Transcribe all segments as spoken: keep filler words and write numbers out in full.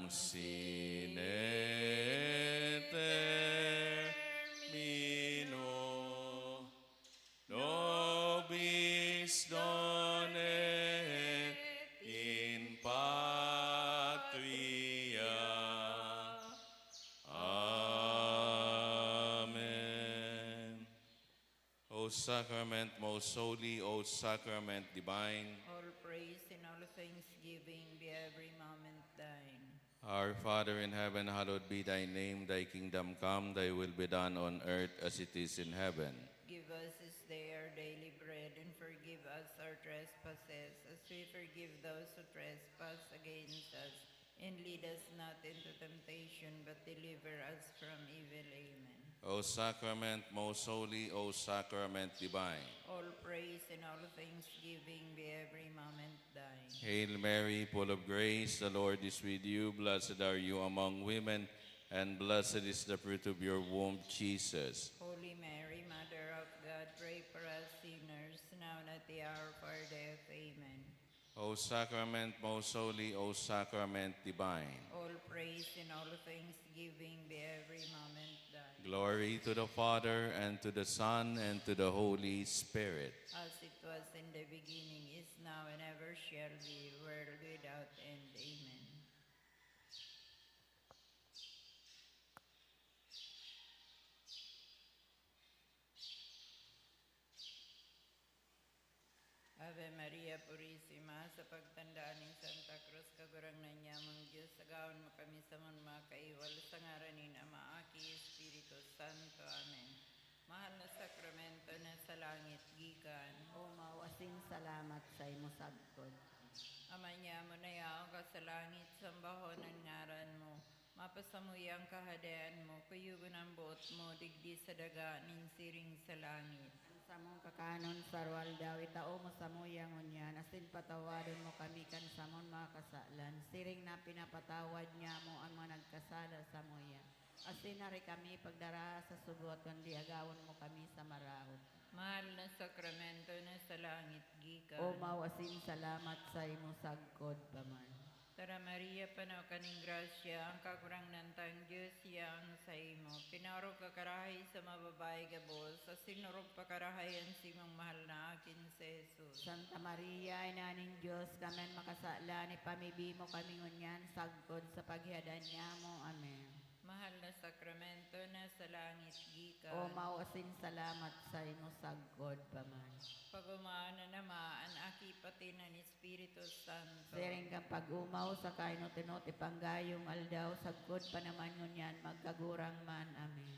Sine termino nobis donec in patria. Amen. O sacrament most holy, O sacrament divine. All praise and all thanksgiving be every moment thine. Our Father in heaven, hallowed be thy name. Thy kingdom come, thy will be done on earth as it is in heaven. Give us this day our daily bread, and forgive us our trespasses, as we forgive those who trespass against us. And lead us not into temptation, but deliver us from evil. Amen. O sacrament most holy, O sacrament divine. All praise and all thanksgiving be every moment thine. Hail Mary, full of grace, the Lord is with you. Blessed are you among women, and blessed is the fruit of your womb, Jesus. Holy Mary, Mother of God, pray for us sinners, now and at the hour of our death. Amen. O sacrament most holy, O sacrament divine. All praise and all thanksgiving be every moment thine. Glory to the Father, and to the Son, and to the Holy Spirit. As it was in the beginning, is now, and ever shall be, world without end. Amen. Ave Maria Purisima, sa pagtanda nin Santa Cruz, Kagurangnan nyamong Diyos, agawon mo kami samon mga kaiwal, sa ngaran nin Ama, Aki, Espiritu Santo. Amen. Mahal na sakramento na sa langit gikan. O mao asin salamat saimo sagkod. Ama nyamo na yaon ka sa langit, sambahon an ngaran mo. Mapasamuya an Kahadean mo, kuyogon an boot mo digdi sa daga nin siring sa langit. An samong kakanon sa aroaldaw, itao mo samuya ngunyan, asin patawadon mo kami kan samon mga kasalan, siring na pinapatawad nyamo an mga nagkasala samuya. Asin hari kami pagdaraha sa sugot, kundi agawon mo kami sa maraot. Mahal na sakramento na sa langit gikan. O mao asin salamat saimo sagkod pa man. Tara, Maria, pano ka nin grasya, ang Kagurangnan tang Dios iya ang saimo. Pinaorog ka karahay sa mga babayi gabos, asin orog pa karahay an simong mahal na aki na si Jesus. Santa Maria, Ina nin Dios, kami an makasalan, ipamibi mo kami ngunyan sagkod sa paghihadan nyamo. Amen. Mahal na sakramento na sa langit gikan. O mao asin salamat saimo sagkod pa man. Pag-omaon an Ama, an Aki, pati an Espiritu Santo. Siring kan pag-omaw sa kainot-inot, ipanggayong aldaw, sagkod pa naman ngunyan, magkagurang man. Amen.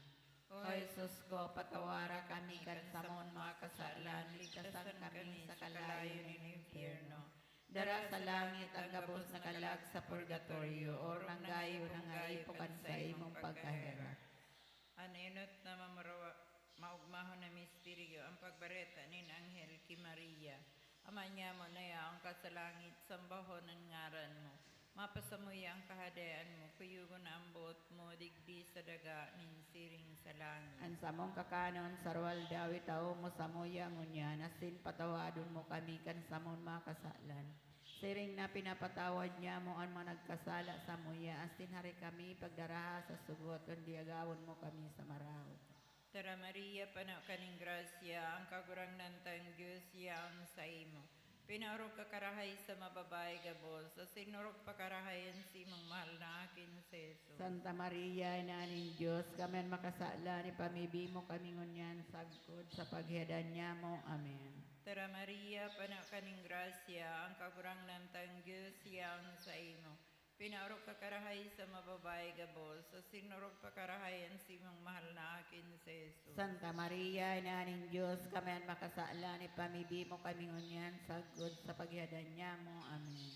O Jesus ko, patawara kami kan samon mga kasalan, ligtasan kami sa kalayo nin impyerno. Dara sa langit an gabos na kalag sa purgatorio, orog na gayo na nga ipokan sa imong pagkaherak. An enot na mamarawa-, maogmahon na misteryo, an pagbareta nin anghel ki Maria. Ama nyamo na yaon ka sa langit, sambahon an ngaran mo. Mapasamuya an kahadean mo, kuyogon an boot mo digdi sa daga nin siring sa langit. An samong kakanon sa aroaldaw, itao mo samuya ngunyan, asin patawadon mo kami kan samon mga kasalan, siring na pinapatawad nyamo an mga nagkasala samuya, asin hari kami pagdaraha sa sugot, kundi agawon mo kami sa maraot. Tara, Maria, pano ka nin grasya, ang Kagurangnan tang Dios iya ang saimo. Pinaorog ka karahay sa mga babayi gabos, asin orog pa karahay an simong mahal na aki na si Jesus. Santa Maria, Ina nin Dios, kami an makasalan, ipamibi mo kami ngunyan sagkod sa paghihadan nyamo. Amen. Tara, Maria, pano ka nin grasya, ang Kagurangnan tang Dios iya ang saimo. Pinaorog ka karahay sa mga babayi gabos, asin orog pa karahay an simong mahal na aki na si Jesus. Santa Maria, Ina nin Dios, kami an makasalan, ipamibi mo kami ngunyan sagkod sa paghihadan nyamo. Amen.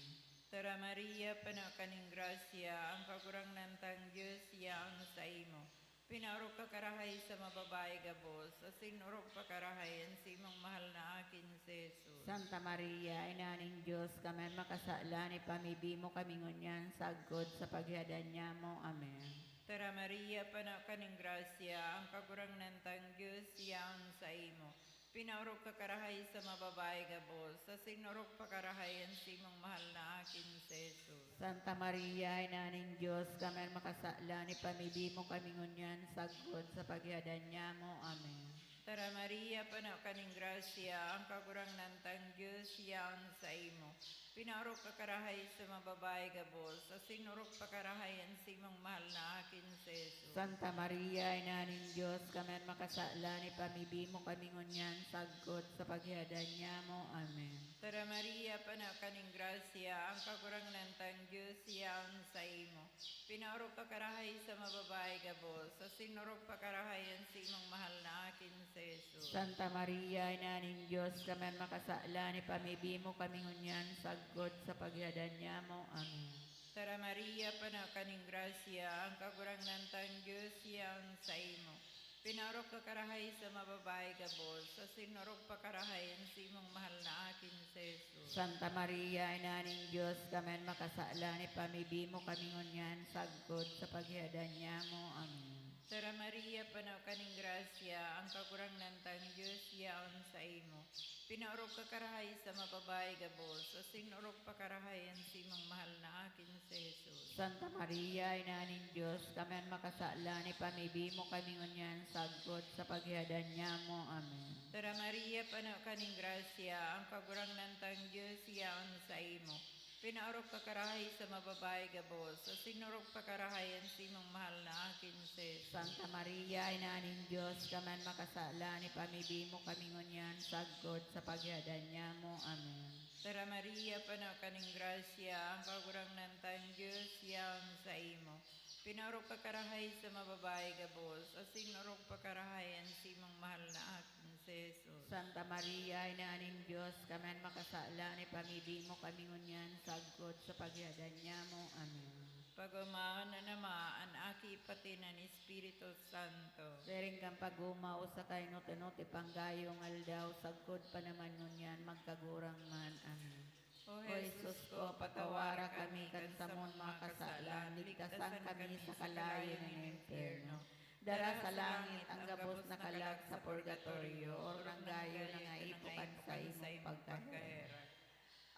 Tara, Maria, pano ka nin grasya, ang Kagurangnan tang Dios iya ang saimo. Pinaorog ka karahay sa mga babayi gabos, asin orog pa karahay an simong mahal na aki na si Jesus. Santa Maria, Ina nin Dios, kami an makasalan, ipamibi mo kami ngunyan sagkod sa paghihadan nyamo. Amen. Tara, Maria, pano ka nin grasya, ang Kagurangnan tang Dios iya ang saimo. Pinaorog ka karahay sa mga babae gabos, asin orog pa karahay an simong mahal na aki na si Jesus. Santa Maria, Ina nin Dios, kami an makasalan, ipamibi mo kami ngunyan sagkod sa paghihadan nyamo. Amen. Tara, Maria, pano ka nin grasya, ang Kagurangnan tang Dios yaon saimo. Pinaorog ka karahay sa mga babae gabos, asin orog pa karahay an simong mahal na aki na si Jesus. Santa Maria, Ina nin Dios, kami an makasalan, ipamibi mo kami ngunyan sagkod sa paghihadan nyamo. Amen. Tara, Maria, pano ka nin grasya, ang Kagurangnan tang Dios yaon saimo. Pinaorog ka karahay sa mga babae gabos, asin orog pa karahay an simong mahal na aki na si Jesus. Santa Maria, Ina nin Dios, kami an makasalan, ipamibi mo kami ngunyan sagkod sa paghihadan nyamo. Amen. Tara, Maria, pano ka nin grasya, ang Kagurangnan tang Dios yaon saimo. Pinaorog ka karahay sa mga babae gabos, asin orog pa karahay an simong mahal na aki na si Jesus. Santa Maria, Ina nin Dios, kami an makasalan, ipamibi mo kami ngunyan sagkod sa paghihadan nyamo. Amen. Tara, Maria, pano ka nin grasya, ang Kagurangnan tang Dios yaon saimo. Pinaorog ka karahay sa mga babae gabos, asin orog pa karahay an simong mahal na aki na si Jesus. Santa Maria, Ina nin Dios, kami an makasalan, ipamibi mo kami ngunyan sagkod sa paghihadan nyamo. Amen. Tara, Maria, pano ka nin grasya, ang Kagurangnan tang Dios yaon saimo. Pinaorog ka karahay sa mga babae gabos, asin orog pa karahay an simong mahal na aki na si Jesus. Santa Maria, Ina nin Dios, kami an makasalan, ipamibi mo kami ngunyan sagkod sa paghihadan nyamo. Amen. Tara, Maria, pano ka nin grasya, ang Kagurangnan tang Dios yaon saimo. Pinaorog ka karahay sa mga babae gabos, asin orog pa karahay an simong mahal na aki na si Jesus. Santa Maria, Ina nin Dios, kami an makasalan, ipamibi mo kami ngunyan sagkod sa paghihadan nyamo. Amen. Pag-omawon an Ama, an Aki, pati an Espiritu Santo. Siring kan pag-omaw sa kainot-inot, ipanggayo nga aldaw, sagkod pa naman ngunyan, magkagurang man. Amen. O Jesus ko, patawara kami kan samon mga kasalan, ligtasan kami sa kalayo nin impyerno. Dara sa langit ang gabos na kalag sa purgatorio, orog nang gayo na nga ipo kan saimong pagkaherak.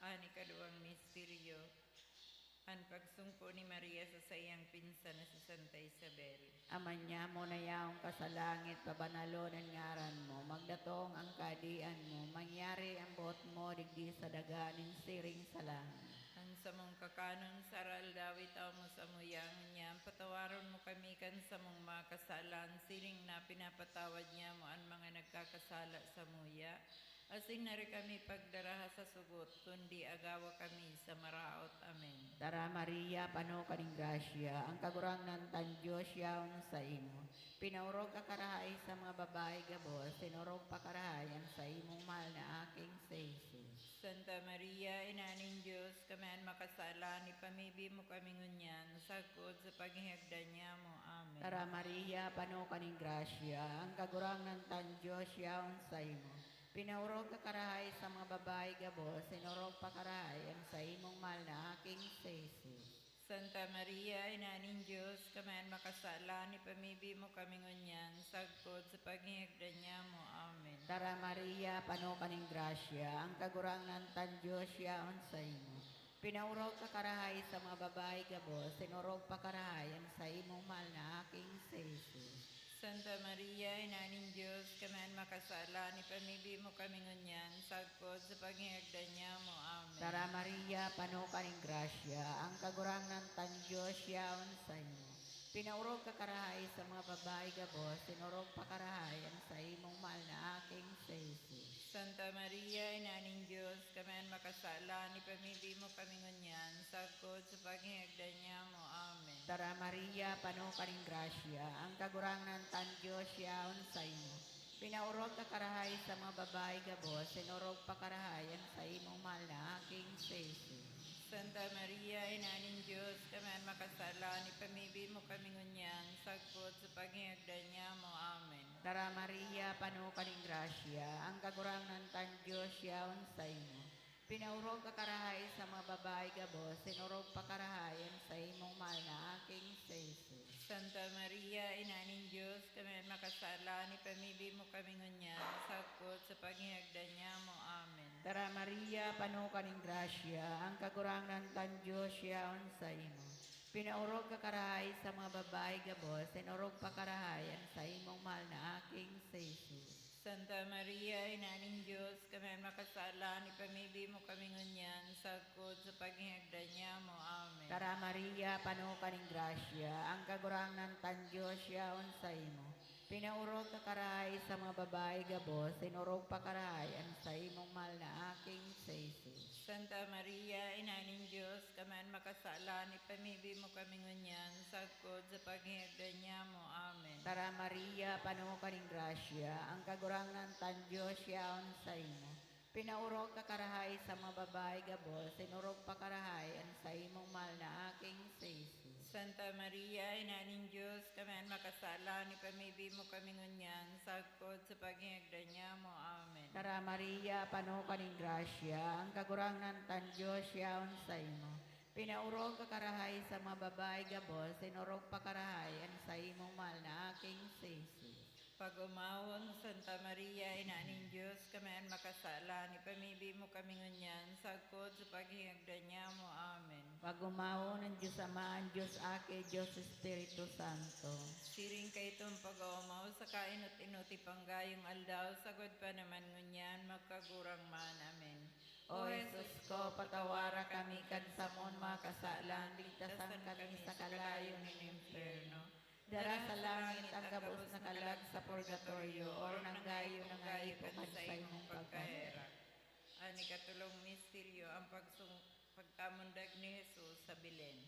An ikaduwang misteryo, an pagsungko ni Maria sa saiyang pinsan na si Santa Isabel. Ama nyamo na yaon ka sa langit, pabanalon an ngaran mo, magdatong an kahadean mo, mangyari an boot mo digdi sa daga nin siring sa langit. An samong kakanon sa aroaldaw itao mo samuya ngunyan, patawaron mo kami kan samong mga kasalan, siring na pinapatawad nyamo an mga nagkakasala samuya. Asin dai kami pagdaraha sa sugot, kundi agawa kami sa maraot. Amen. Tara, Maria, pano ka nin grasya, ang Kagurangnan tang Dios yaon saimo. Pinaorog ka karahay sa mga babae gabos, asin orog pa karahay an saimong mahal na aking si Jesus. Santa Maria, Ina nin Dios, kami an makasalan, ipamibi mo kami ngunyan, sagkod sa paghihagdan nyamo. Amen. Tara, Maria, pano ka nin grasya, ang Kagurangnan tang Dios yaon saimo. Pinaorog ka karahay sa mga babae gabos, asin orog pa karahay an saimong mahal na aking si Jesus. Santa Maria, Ina nin Dios, kami an makasalan, ipamibi mo kami ngunyan, sagkod sa paghihagdan nyamo. Amen. Tara, Maria, pano ka nin grasya, ang Kagurangnan tang Dios yaon saimo. Pinaorog ka karahay sa mga babae gabos, asin orog pa karahay an saimong mahal na aking si Jesus. Santa Maria, Ina nin Dios, kami an makasalan, ipamibi mo kami ngunyan, sagkod sa paghihagdan nyamo. Amen. Tara, Maria, pano ka nin grasya, ang Kagurangnan tang Dios yaon saimo. Pinaorog ka karahay sa mga babae gabos, asin orog pa karahay an saimong mahal na aking si Jesus. Santa Maria, Ina nin Dios, kami an makasalan, ipamibi mo kami ngunyan, sagkod sa paghihagdan nyamo. Amen. Tara, Maria, pano ka nin grasya, ang Kagurangnan tang Dios yaon saimo. Pinaorog ka karahay sa mga babae gabos, asin orog pa karahay an saimong mahal na aking si Jesus. Santa Maria, Ina nin Dios, kami an makasalan, ipamibi mo kami ngunyan, sagkod sa paghihagdan nyamo. Amen. Tara, Maria, pano ka nin grasya, ang Kagurangnan tang Dios yaon saimo. Pinaorog ka karahay sa mga babae gabos, sinorog pa karahay an saimong mahal na aking si Jesus. Santa Maria, Ina nin Dios, kami an makasala, ipamibi mo kami ngunyan, sagkod sa paghihagdan nyamo. Amen. Tara, Maria, pano ka nin grasya, ang Kagurangnan kan Dios yaon saimo. Pinaorog ka karahay sa mga babae gabos, sinorog pa karahay an saimong mahal na aking si Jesus. Santa Maria, Ina nin Dios, kami an makasala, ipamibi mo kami ngunyan, sagkod sa paghihagdan nyamo. Amen. Tara, Maria, pano ka nin grasya, ang Kagurangnan kan Dios yaon saimo. Pinaorog ka karahay sa mga babae gabos, sinorog pa karahay an saimong mahal na aking si Jesus. Santa Maria, Ina nin Dios, kami an makasala, ipamibi mo kami ngunyan, sagkod sa paghihagdan nyamo. Amen. Tara, Maria, pano ka nin grasya, ang Kagurangnan kan Dios yaon saimo. Pinaorog ka karahay sa mga babae gabos, sinorog pa karahay an saimong mahal na aking si Jesus. Santa Maria, Ina nin Dios, kami an makasala, ipamibi mo kami ngunyan, sagkod sa paghihagdan nyamo. Amen. Tara, Maria, pano ka nin grasya, ang Kagurangnan kan Dios yaon saimo. Pinaorog ka karahay sa mga babae gabos, sinorog pa karahay an saimong mahal na aking si Jesus. Pag-omawon, Santa Maria, Ina nin Dios, kami an makasala, ipamibi mo kami ngunyan, sagkod sa paghihagdan nyamo. Amen. Pag-omawon an Dios Ama, an Dios Aki, Dios Espiritu Santo. Siring kaitong pag-oomaw sa kainot-inot, ipanggayong aldaw, sagkod pa naman ngunyan, magkagurang man. Amen. O Jesus ko, patawara kami kan samon mga kasalan, ligtasan kami sa kalayo nin impyerno. Dara sa langit ang gabos na kalag sa purgatorio, orog na gayo na gayo kan saimong pagkaherak. An ikatolong misteryo, ang pagsung-, pagkamundag ni Jesus sa Belen.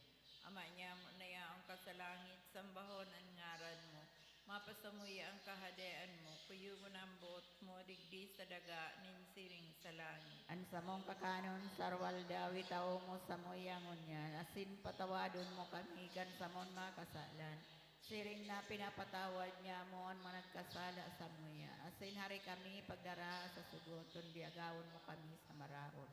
Ama nyamo na yaon ka sa langit, sambahon an ngaran mo. Mapasamuya an Kahadean mo, kuyugon an boot mo digdi sa daga nin siring sa langit. An samong kakanon sa aroaldaw itao mo samuya ngunyan, asin patawadon mo kami kan samon mga kasalan, siring na pinapatawad nyamo an mga nagkasala samuya. Asin hari kami pagdaraha sa sugot, kundi agawon mo kami sa maraot.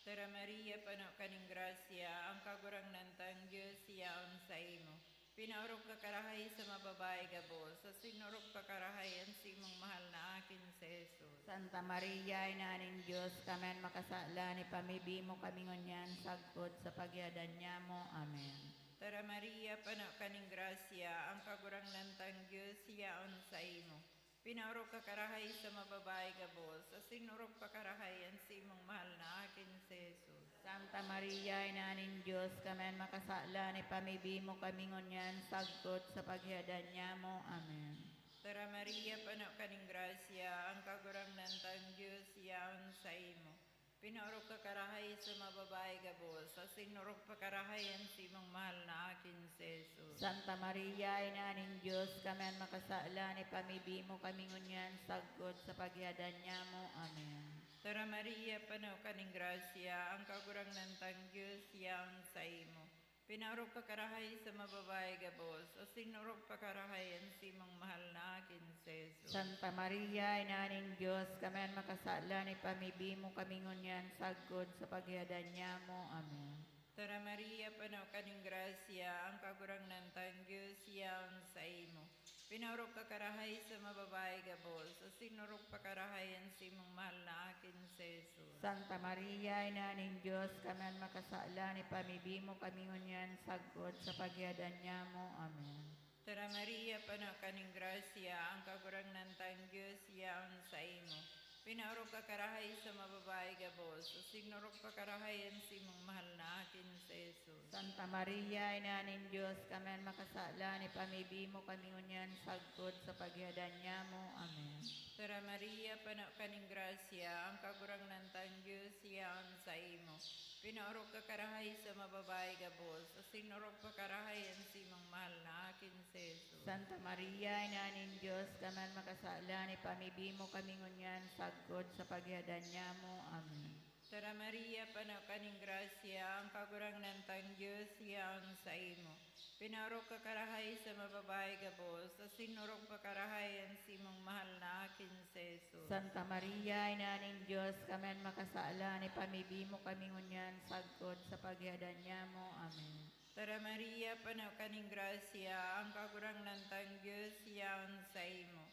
Tara, Maria, pano ka nin grasya, ang Kagurangnan tang Dios yaon saimo. Pinaorog ka karahay sa mga babae gabos, asin orog pa karahay an simong mahal na akin si Jesus. Santa Maria, Ina nin Dios, kami an makasalan, ipamibi mo kami ngunyan sagkod sa paghihadan nyamo. Amen. Tara, Maria, pano ka nin grasya, ang Kagurangnan tang Dios yaon saimo. Pinaorog ka karahay sa mga babae gabos, asin orog pa karahay an simong mahal na akin si Jesus. Santa Maria, Ina nin Dios, kami an makasalan, ipamibi mo kami ngunyan sagkod sa paghihadan nyamo. Amen. Tara, Maria, pano ka nin grasya, ang Kagurangnan tang Dios yaon saimo. Pinaorog ka karahay sa mga babae gabos, asin orog pa karahay an simong mahal na akin si Jesus. Santa Maria, Ina nin Dios, kami an makasalan, ipamibi mo kami ngunyan sagkod sa paghihadan nyamo. Amen. Tara, Maria, pano ka nin grasya, ang Kagurangnan tang Dios yaon saimo. Pinaorog ka karahay sa mga babae gabos, asin orog pa karahay an simong mahal na akin si Jesus. Santa Maria, Ina nin Dios, kami an makasalan, ipamibi mo kami ngunyan sagkod sa paghihadan nyamo. Amen. Tara, Maria, pano ka nin grasya, ang Kagurangnan tang Dios yaon saimo. Pinaorog ka karahay sa mga babae gabos, asin orog pa karahay an simong mahal na akin si Jesus. Santa Maria, Ina nin Dios, kami an makasalan, ipamibi mo kami ngunyan sagkod sa paghihadan nyamo. Amen. Tara, Maria, pano ka nin grasya, ang Kagurangnan tang Dios yaon saimo. Pinaorog ka karahay sa mga babae gabos, asin orog pa karahay an simong mahal na akin si Jesus. Santa Maria, Ina nin Dios, kami an makasalan, ipamibi mo kami ngunyan sagkod sa paghihadan nyamo. Amen. Tara, Maria, pano ka nin grasya, ang Kagurangnan tang Dios yaon saimo. Pinaorog ka karahay sa mga babae gabos, asin orog pa karahay an simong mahal na akin si Jesus. Santa Maria, Ina nin Dios, kami an makasalan, ipamibi mo kami ngunyan sagkod sa paghihadan nyamo. Amen. Tara Maria, pano ka nin grasya, ang Kagurangnan tang Dios yaon saimo. Pinaorog ka karahay sa mga babayi gabos, asin orog pa karahay an simong mahal na aki, si Jesus. Santa Maria, Ina nin Dios, kami an makasalan, ipamibi mo kami ngunyan sagkod sa paghihadan nyamo. Amen. Tara Maria, pano ka nin grasya, ang Kagurangnan tang Dios yaon saimo.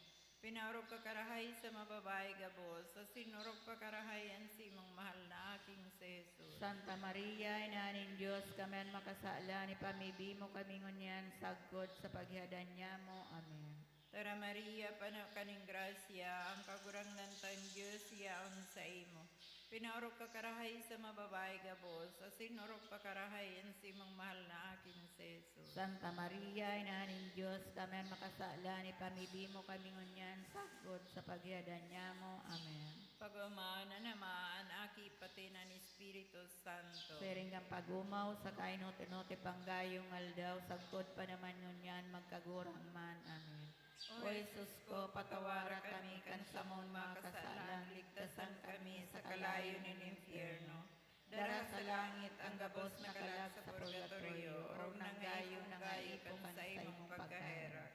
Pinaorog ka karahay sa mga babayi gabos, asin orog pa karahay an simong mahal na aki, si Jesus. Santa Maria, Ina nin Dios, kami an makasalan, ipamibi mo kami ngunyan sagkod sa paghihadan nyamo. Amen. Tara Maria, pano ka nin grasya, ang Kagurangnan tang Dios yaon saimo. Pinaorog ka karahay sa mga babayi gabos, asin orog pa karahay an simong mahal na aki, si Jesus. Santa Maria, Ina nin Dios, kami an makasalan, ipamibi mo kami ngunyan sagkod sa paghihadan nyamo. Amen. Pag-omaon an Ama, an Aki, pati an Espiritu Santo. Siring kan pag-omaw sa kainot-inot pang gayong aldaw, sagkod pa naman ngunyan, magkagurang man. Amen. O Jesus ko, patawara kami kan samong mga kasalan, ligtasan kami sa kalayo nin impyerno. Dara sa langit ang gabos na kalag sa purgatoryo, orog nang gayo nangaipo kan saimong pagkaherak.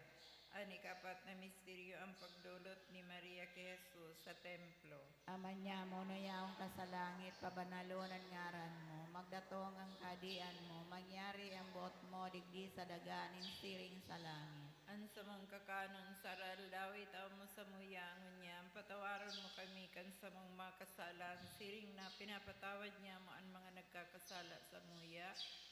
An ikapat na misteryo, ang pagdolot ni Maria ki Jesus sa templo. Ama nyamo na yaon ka sa langit, pabanalon an ngaran mo, magdatong an kahadean mo, mangyari an boot mo digdi sa daga nin siring sa langit. An samong kakanon sa aroaldaw, itao mo samuya ngunyan, patawaron mo kami kan samong mga kasalan, siring na pinapatawad nyamo an mga nagkakasala samuya.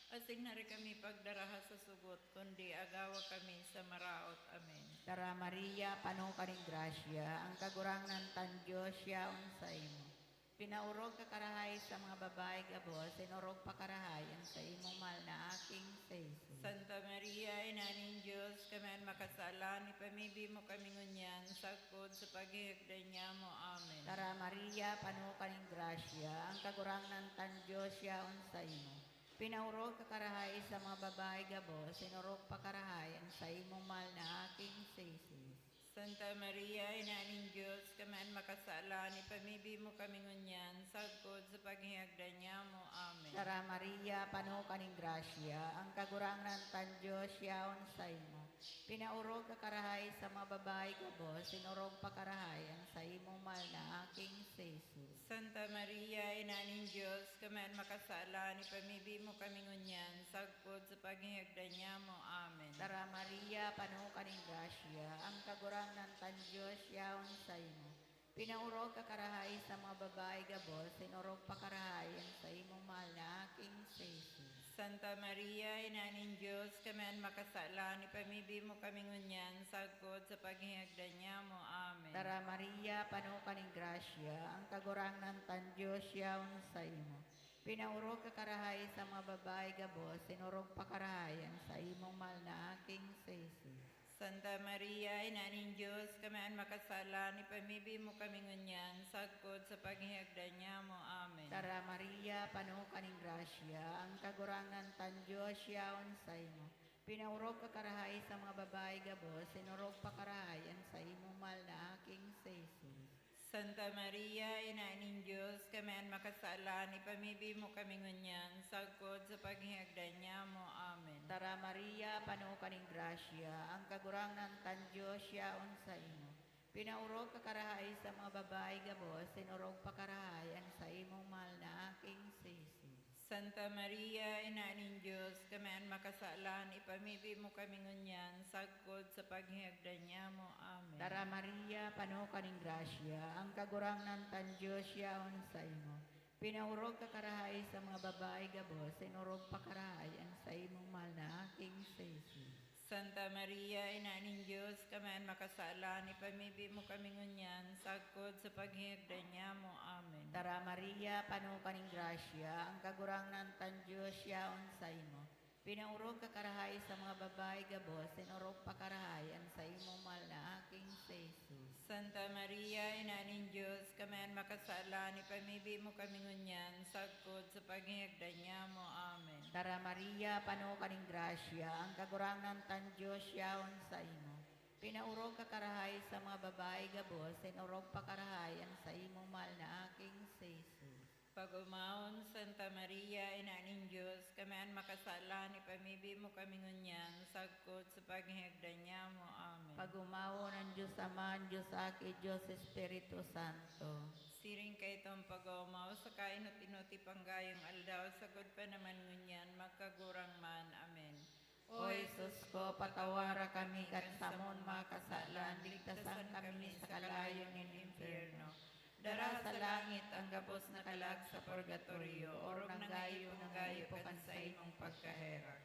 Asin hari kami pagdaraha sa sugot, kundi agawa kami sa maraot. Amen. Tara Maria, pano ka nin grasya, ang Kagurangnan tang Dios yaon saimo. Pinaorog ka karahay sa mga babayi gabos, asin orog pa karahay an saimong mahal na aking si Jesus. Santa Maria, Ina nin Dios, kami an makasalan, ipamibi mo kami ngunyan, sagkod sa paghihagdan nyamo. Amen. Tara Maria, pano ka nin grasya, ang Kagurangnan tang Dios yaon saimo. Pinaorog ka karahay sa mga babayi gabos, asin orog pa karahay an saimong mahal na aking si Jesus. Santa Maria, Ina nin Dios, kami an makasalan, ipamibi mo kami ngunyan, sagkod sa paghihagdan nyamo. Amen. Tara Maria, pano ka nin grasya, ang Kagurangnan tang Dios yaon saimo. Pinaorog ka karahay sa mga babayi gabos, asin orog pa karahay an saimong mahal na aking si Jesus. Santa Maria, Ina nin Dios, kami an makasalan, ipamibi mo kami ngunyan, sagkod sa paghihagdan nyamo. Amen. Tara Maria, pano ka nin grasya, ang Kagurangnan tang Dios yaon saimo. Pinaorog ka karahay sa mga babayi gabos, asin orog pa karahay an saimong mahal na aking si Jesus. Santa Maria, Ina nin Dios, kami an makasalan, ipamibi mo kami ngunyan, sagkod sa paghihagdan nyamo. Amen. Tara Maria, pano ka nin grasya, ang Kagurangnan tang Dios yaon saimo. Pinaorog ka karahay sa mga babayi gabos, asin orog pa karahay an saimong mahal na aking si Jesus. Santa Maria, Ina nin Dios, kami an makasalan, ipamibi mo kami ngunyan, sagkod sa paghihagdan nyamo. Amen. Tara Maria, pano ka nin grasya, ang Kagurangnan tang Dios yaon saimo. Pinaorog ka karahay sa mga babayi gabos, asin orog pa karahay an saimong mahal na aking si Jesus. Santa Maria, Ina nin Dios, kami an makasalan, ipamibi mo kami ngunyan, sagkod sa paghihagdan nyamo. Amen. Tara Maria, pano ka nin grasya, ang Kagurangnan tang Dios yaon saimo. Pinaorog ka karahay sa mga babayi gabos, asin orog pa karahay an saimong mahal na aking si Jesus. Santa Maria, Ina nin Dios, kami an makasalan, ipamibi mo kami ngunyan, sagkod sa paghihagdan nyamo. Amen. Tara Maria, pano ka nin grasya, ang Kagurangnan tang Dios yaon saimo. Pinaorog ka karahay sa mga babayi gabos, asin orog pa karahay an saimong mahal na aking si Jesus. Santa Maria, Ina nin Dios, kami an makasalan, ipamibi mo kami ngunyan, sagkod sa paghihagdan nyamo. Amen. Tara Maria, pano ka nin grasya, ang Kagurangnan tang Dios yaon saimo. Pinaorog ka karahay sa mga babayi gabos, asin orog pa karahay an saimong mahal na aking si Jesus. Santa Maria, Ina nin Dios, kami an makasalan, ipamibi mo kami ngunyan, sagkod sa paghihagdan nyamo. Amen. Tara Maria, pano ka nin grasya, ang Kagurangnan tang Dios yaon saimo. Pinaorog ka karahay sa mga babayi gabos, asin orog pa karahay an saimong mahal na aking si Jesus. Pag-omawon, Santa Maria, Ina nin Dios, kami an makasalan, ipamibi mo kami ngunyan, sagkod sa paghihigda nyamo. Amen. Pag-omawon an Dios Ama, an Dios Aki, Dios Espiritu Santo. Siring kaitong pag-oomaw sa kainot-inot panggayong aldaw, sagkod pa naman ngunyan, magkagurang man. Amen. O Jesus ko, patawara kami kan samon mga kasalan, ligtasan kami sa kalayo nin impyerno. Dara sa langit ang gabos na kalag sa purgatorio, orog na gayo-gayo kan saimong pagkaherak.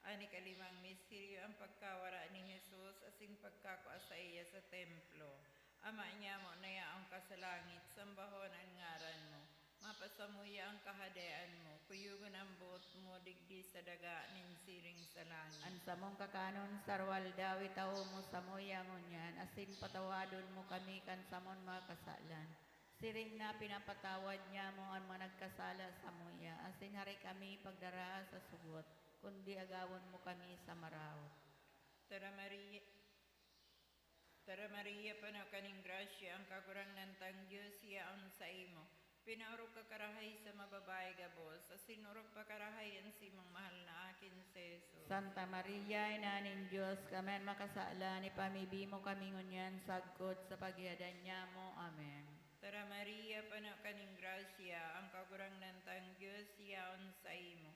An ikalimang misteryo, ang pagkawara ni Jesus asin pagkakua saiya sa templo. Ama nyamo na yaon ka sa langit, sambahon an ngaran mo. Mapasamuya an kahadean mo, kuyogon an boot mo digdi sa daga nin siring sa langit. An samong kakanon sa aroaldaw itao mo samuya ngunyan, asin patawadon mo kami kan samon mga kasalan, siring na pinapatawad nyamo an mga nagkasala samuya, asin hari kami pagdaraha sa sugot, kundi agawon mo kami sa maraot. Tara, Maria, Tara, Maria, pano ka nin grasya, ang Kagurangnan tang Dios yaon saimo. Pinaorog ka karahay sa mga babayi gabos, asin orog pa karahay an simong mahal na aki na si Jesus. Santa Maria, Ina nin Dios, kami an makasalan, ipamibi mo kami ngunyan sagkod sa paghihadan nyamo. Amen. Tara, Maria, pano ka nin grasya, ang Kagurangnan tang Dios yaon saimo.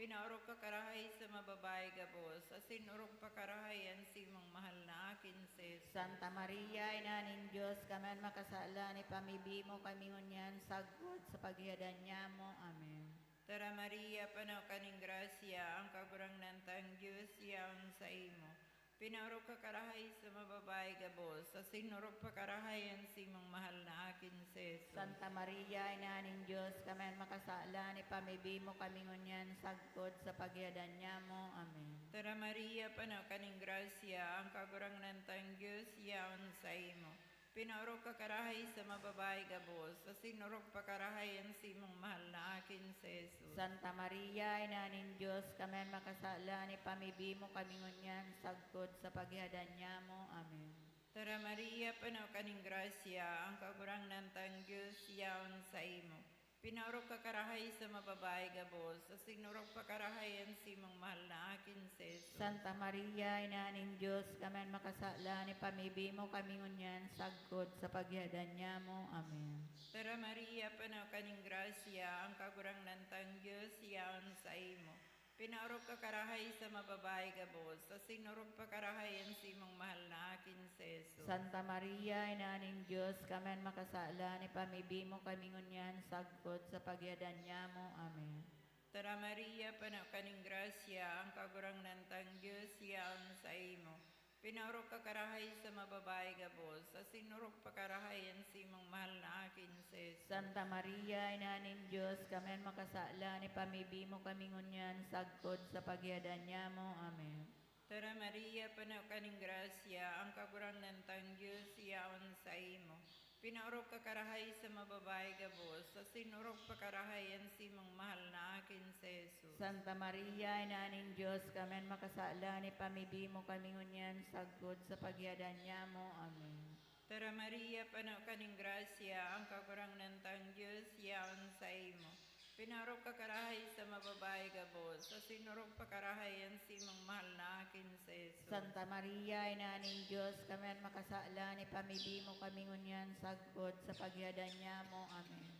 Pinaorog ka karahay sa mga babayi gabos, asin orog pa karahay an simong mahal na aki na si Jesus. Santa Maria, Ina nin Dios, kami an makasalan, ipamibi mo kami ngunyan sagkod sa paghihadan nyamo. Amen. Tara, Maria, pano ka nin grasya, ang Kagurangnan tang Dios yaon saimo. Pinaorog ka karahay sa mga babayi gabos, asin orog pa karahay an simong mahal na aki na si Jesus. Santa Maria, Ina nin Dios, kami an makasalan, ipamibi mo kami ngunyan sagkod sa paghihadan nyamo. Amen. Tara, Maria, pano ka nin grasya, ang Kagurangnan tang Dios yaon saimo. Pinaorog ka karahay sa mga babayi gabos, asin orog pa karahay an simong mahal na aki na si Jesus. Santa Maria, Ina nin Dios, kami an makasalan, ipamibi mo kami ngunyan sagkod sa paghihadan nyamo. Amen. Tara, Maria, pano ka nin grasya, ang Kagurangnan tang Dios yaon saimo. Pinaorog ka karahay sa mga babayi gabos, asin orog pa karahay an simong mahal na aki na si Jesus. Santa Maria, Ina nin Dios, kami an makasalan, ipamibi mo kami ngunyan sagkod sa paghihadan nyamo. Amen. Tara, Maria, pano ka nin grasya, ang Kagurangnan tang Dios yaon saimo. Pinaorog ka karahay sa mga babayi gabos, asin orog pa karahay an simong mahal na aki na si Jesus. Santa Maria, Ina nin Dios, kami an makasalan, ipamibi mo kami ngunyan sagkod sa paghihadan nyamo. Amen. Tara, Maria, pano ka nin grasya, ang Kagurangnan tang Dios yaon saimo. Pinaorog ka karahay sa mga babayi gabos, asin orog pa karahay an simong mahal na aki na si Jesus. Santa Maria, Ina nin Dios, kami an makasalan, ipamibi mo kami ngunyan sagkod sa paghihadan nyamo. Amen. Tara, Maria, pano ka nin grasya, ang Kagurangnan tang Dios yaon saimo. Pinaorog ka karahay sa mga babayi gabos, asin orog pa karahay an simong mahal na aki na si Jesus. Santa Maria, Ina nin Dios, kami an makasalan, ipamibi mo kami ngunyan sagkod sa paghihadan nyamo. Amen. Tara, Maria, pano ka nin grasya, ang Kagurangnan tang Dios yaon saimo. Pinaorog ka karahay sa mga babayi gabos, asin orog pa karahay an simong mahal na aki na si Jesus. Santa Maria, Ina nin Dios, kami an makasalan, ipamibi mo kami ngunyan sagkod sa paghihadan nyamo. Amen.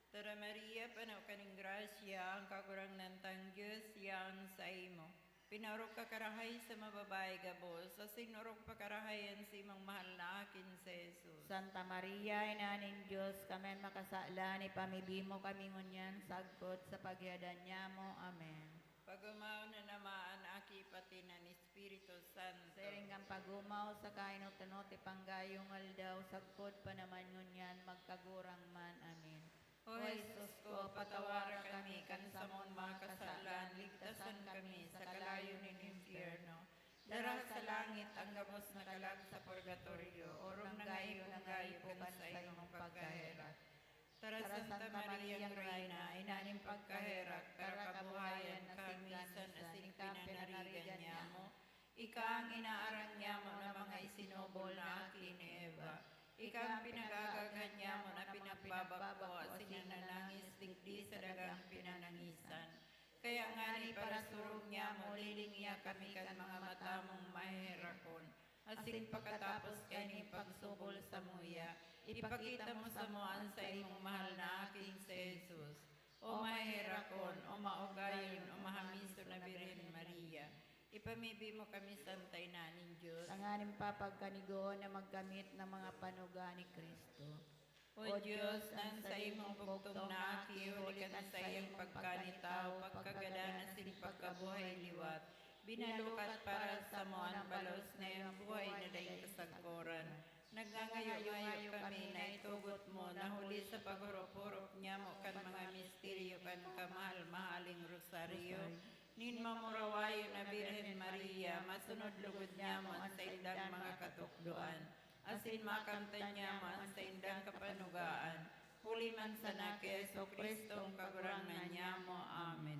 Tara, Maria, pano ka nin grasya, ang Kagurangnan tang Dios yaon saimo. Pinaorog ka karahay sa mga babayi gabos, asin orog pa karahay an simong mahal na aki na si Jesus. Santa Maria, Ina nin Dios, kami an makasalan, ipamibi mo kami ngunyan sagkod sa paghihadan nyamo. Amen. Pag-omawon an Ama, an Aki, pati an Espiritu Santo. Siring kan pag-omaw sa kainot-inot panggayong aldaw, sagkod pa naman ngunyan, magkagurang man. Amen. O Jesus ko, patawara kami kan samon mga kasalan, ligtasan kami sa kalayo nin impyerno. Dara sa langit ang gabos na kalag sa purgatorio, orog na gayo-gayo kan saimong pagkaherak. Tara, Santa Maria, Reina, Ina nin pagkaherak, tara kabuhayan, kamisan asin pinanarigan nyamo. Ika an inaaram nyamo na mga isinubol na aki ni Eva. Ika an pinag-aagaghan nyamo na pinagbabako asin nananangis digdi sa dagang pinanangisan. Kaya ngani, parasurog nyamo, lilingia kami kan mga mata mong maheherakon, asin pakatapos kaini pagsubol samuya, ipakita mo samo an saimong mahal na Aki, si Jesus. O maheherakon, o maugayon, o mahamiso na Birhen Maria, ipamibi mo kami, Santa Ina nin Dios, tanganing papagkanigoon na magkamit na mga panuga ni Cristo. O Dios, an saimong bugtong na Aki, huli kan saiyang pagkanitawo, pagkagadan asin pagkabuhay liwat, binalukat para samo an balos na iyang buhay na daing kasagkoran. Nagngangayo-ngayo kami na itugot mo na huli sa paghorop-horop nyamo kan mga misteryo kan kamahal-mahaling rosaryo nin mamurawayon na Birhen Maria, masunod logod nyamo an saindang mga katukdoan, asin makamtan nyamo an saindang kapanugaan, huli man sana ki Jesu-Cristo, an Kagurangnan nyamo. Amen.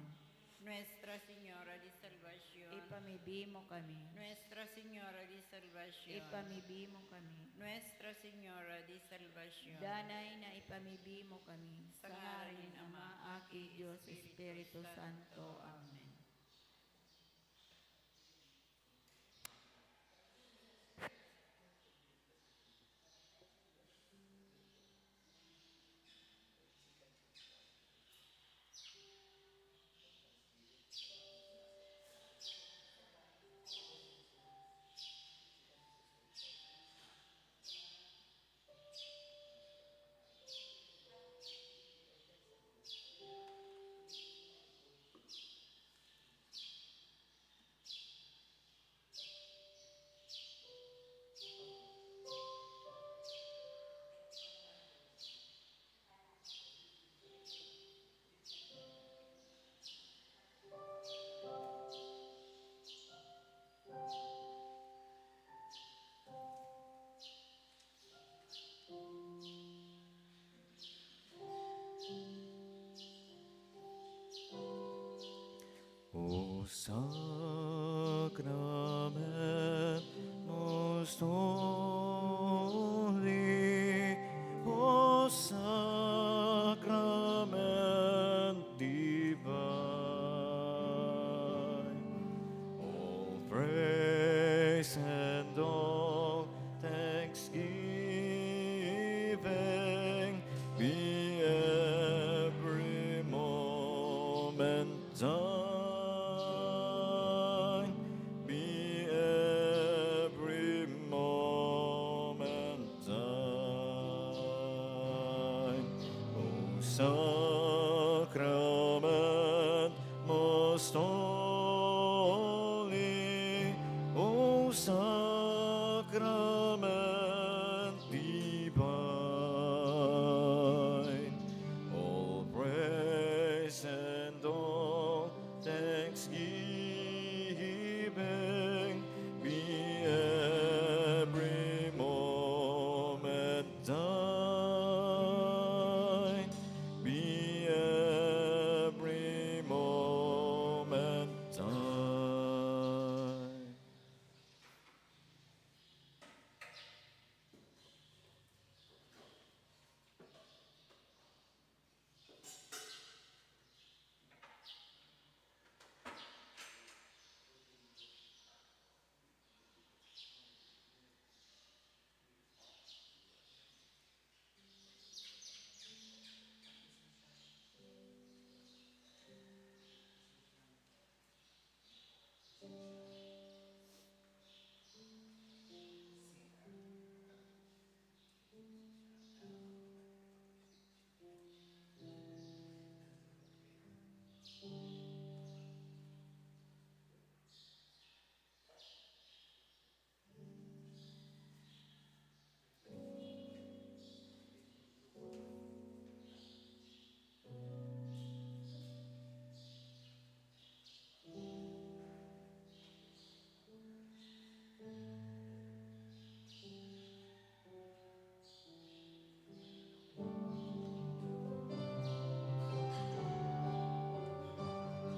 Nuestra Señora de Salvacion, ipamibi mo kami. Nuestra Señora de Salvacion, ipamibi mo kami. Nuestra Señora de Salvacion, danay na ipamibi mo kami. Sa ngaran nin Ama, Aki, Dios, Espiritu Santo. Amen. O Sacrament most holy, O Sacrament divine, all praise and all thanksgiving be every moment thine, be every moment thine. O Sacrament most holy, O Sacrament divine, all praise and all thanksgiving be every moment thine, be every moment thine.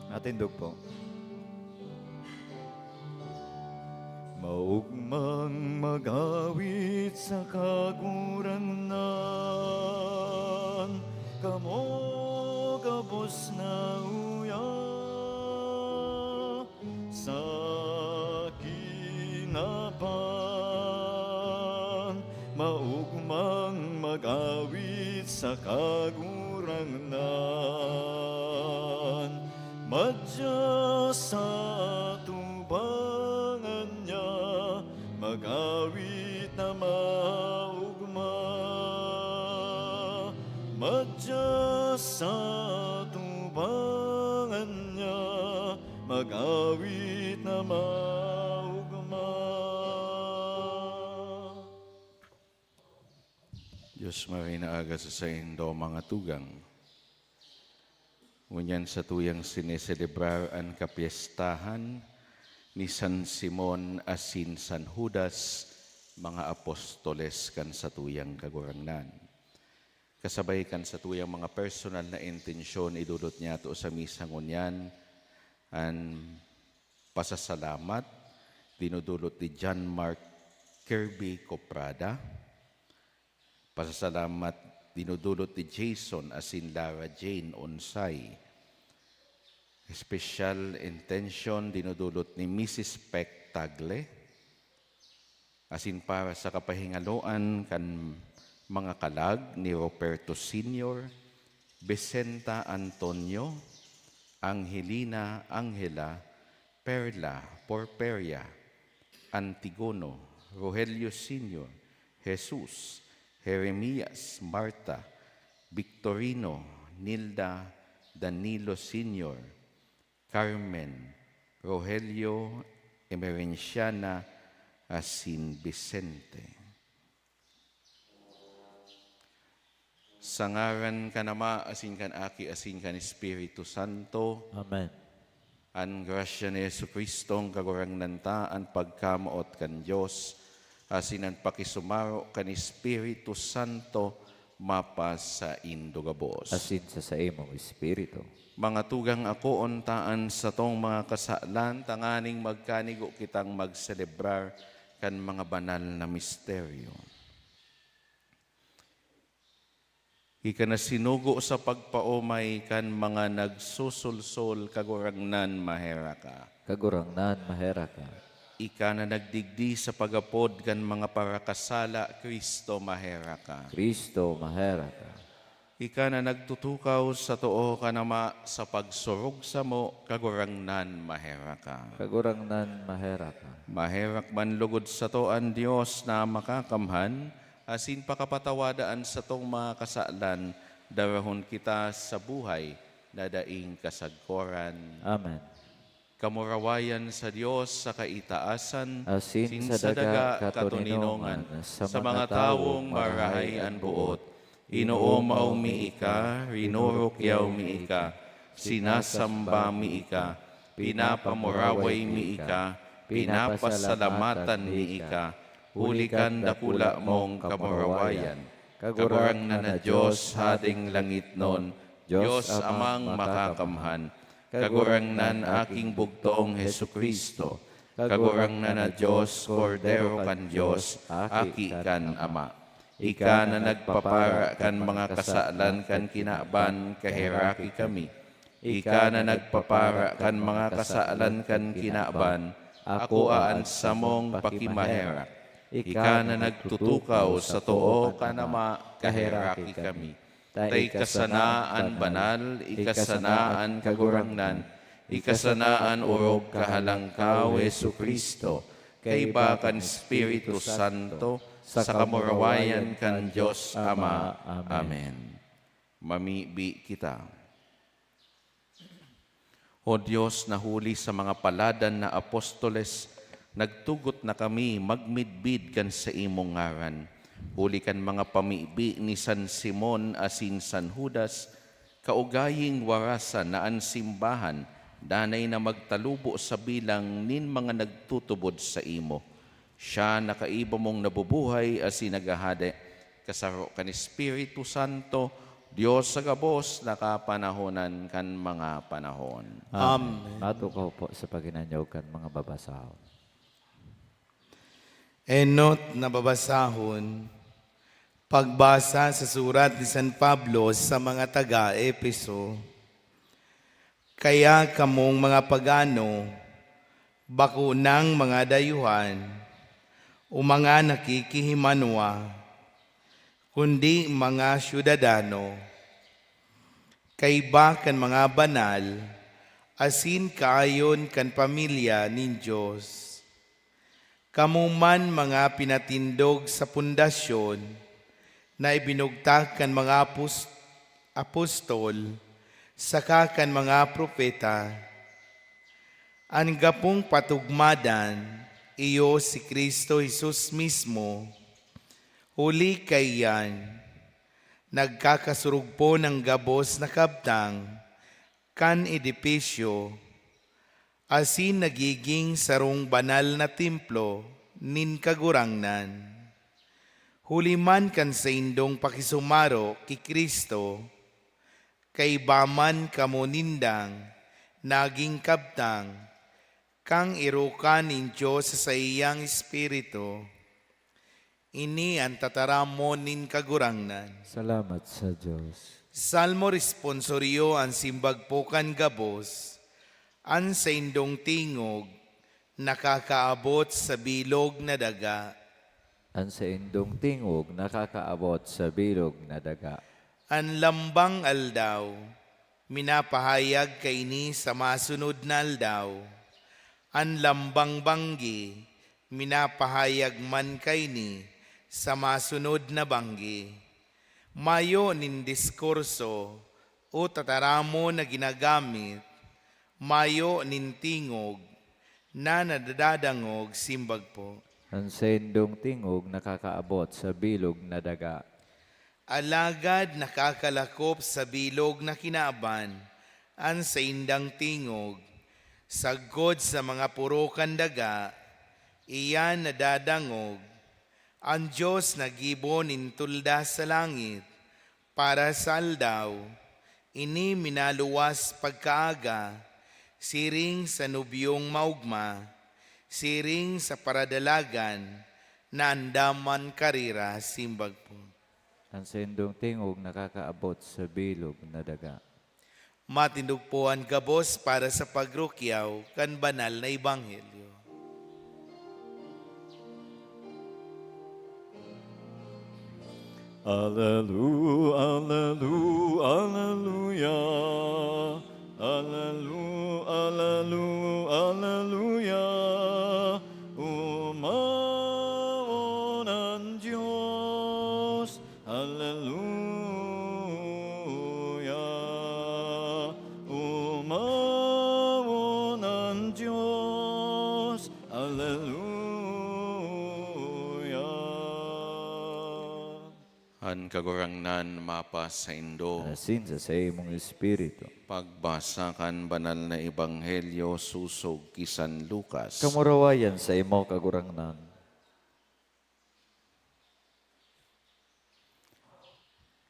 Matindog po. Ugmang mag-awit sa Kagurangnan, kamo gabos na uya sa kinaban, maugmang mag-awit sa Kagurangnan. Madya sa atubangan niya, mag-awit na maugma. Madya sa atubangan niya, mag-awit na maugma. Dios Maray na aga sa saindo, mga tugang. Ngunyan satuyang sineselebrar an kapyestahan ni San Simon asin San Judas, mga apostoles kan satuyang Kagurangnan. Kasabay kan satuyang mga personal na intensyon, idulot niyato sa misa ngunyan an pasasalamat dinudulot ni John Mark Kirby Coprada, pasasalamat dinudulot ni Jason asin Lara Jane Onsay. Special intention dinudulot ni Misis Peck Tagle, asin para sa kapahingaloan kan mga kalag ni Roberto Senior, Vicenta Antonio, Angelina, Angela, Perla, Porperia, Antigono, Rogelio Senior, Jesus, Jeremias, Marta, Victorino, Nilda, Danilo Senior, Carmen, Rogelio, Emerenciana, asin Vicente. Sa ngaran kan Ama, asin kan Aki, asin kan Espiritu Santo. Amen. An grasya ni Jesu-Cristo, an Kagurangnan ta, an pagkamoot kan Dios, asin an pakisumaro kan Espiritu Santo, mapasaindo gabos. Asin sa saimong espiritu. Mga tugang, akoon ta an satong mga kasalan, tanganing magkanigo kitang magselebrar kan mga banal na misteryo. Ika na sinugo sa pagpaomay kan mga nagsusulsol, Kagurangnan, maherak ka. Kagurangnan, maherak ka. Ika na nagdigdi sa pag-apod kan mga parakasala, Cristo, maherak ka. Cristo, maherak ka. Ika na nagtutukaw sa too kan Ama sa pagsurog samo, Kagurangnan, maherak ka. Kagurangnan, maherak ka. Maherak man lugod sato an Dios na Makakamhan, asin pakapatawada an satong mga kasalan, darahon kita sa buhay na daing kasagkoran. Amen. Kamurawayan sa Dios sa kaitaasan, asin sa daga katoninongan, sa mga tawong marahay an boot. Inoomaw mi ika, rinurukyaw mi ika, sinasamba mi ika, pinapamuraway mi ika, pinapasalamatan mi ika, huli kan dakula mong kamurawayan. Kagurangnan na Dios, Hading langitnon, Dios Amang Makakamhan, Kagurangnan, Aking Bugtong Jesu-Cristo, Kagurangnan na Dios, Kordero kan Dios, Aki kan Ama. Ika na nagpapara kan mga kasalan kan kinaban, kaheraki kami. Ika na nagpapara kan mga kasalan kan kinaban, akoa an samong pakimaherak. Ika na nagtutukaw sa too kan Ama, kaheraki kami. Ta ika sana an banal, ika sana an Kagurangnan, ika sana an orog kahalangkaw, Jesu-Cristo, kaiba kan Espiritu Santo, sa kamurawayan kan Dios Ama. Amen. Mamibi kita. O Dios, na huli sa mga paladan na apostoles, nagtugot na kami magmidbid kan saimong ngaran. Huli kan mga pamibi ni San Simon asin San Judas, kaugaying warasan na an simbahan danay na magtalubo sa bilang nin mga nagtutubod saimo. Siya na kaiba mong nabubuhay asin naghahade, kasaro kan Espiritu Santo, Dios sa gabos na kapanahonan kan mga panahon. Amen. Amen. Matukaw po sa paghinanyog kan mga babasahon. Enot na babasahon, pagbasa sa surat ni San Pablo sa mga taga-Efeso. Kaya kamong mga pagano, bako nang mga dayuhan o mga nakikihimanwa, kundi mga syudadano, kaiba kan mga banal, asin kaayon kan pamilya nin Dios. Kamo man mga pinatindog sa pundasyon na ibinugtak kan mga apos-, apostol saka kan mga propeta. An gapong patugmadan iyo si Cristo Jesus mismo. Huli kaiyan, nagkakasurugpon an gabos na kabtang kan edipisyo, asin nagiging sarong banal na templo nin Kagurangnan. Huli man kan saindong pakisumaro ki Cristo, kaiba man kamo nindang naging kabtang kan erokan nin Dios sa saiyang Espiritu. Ini an tataramon nin Kagurangnan. Salamat sa Dios. Salmo responsorio. An simbag po kan gabos, an saindong tingog nakakaabot sa bilog na daga. An saindong tingog nakakaabot sa bilog na daga. An lambang aldaw, minapahayag kaini sa masunod na aldaw. An lambang banggi, minapahayag man kaini sa masunod na banggi. Mayo nin diskurso o tataramon na ginagamit, mayo nin tingog na nadadangog, simbag po. An saindong tingog nakakaabot sa bilog na daga. Alagad nakakalakop sa bilog na kinaban an saindang tingog, sagkod sa mga poro kan daga, iyan nadadangog. An Dios naggibo nin tolda sa langit para sa aldaw, ini minaluwas pagkaaga, siring sa nubyong maogma, siring sa paradalagan na andaman karera, simbag po. An saindong tingog nakakaabot sa bilog na daga. Matindog po an gabos para sa pagrukyaw kan banal na ebanghelyo. Alelu-, alelu-, aleluya. Alelu-, alelu-, aleluya. Umawon an Dios. Aleluya. Umawon an Dios. Aleluya. An Kagurangnan mapasaindo. Asin sa saimong espiritu. Pagbasa kan Banal na Ebanghelyo sosog ki San Lucas. Kamurawayan saimo, Kagurangnan.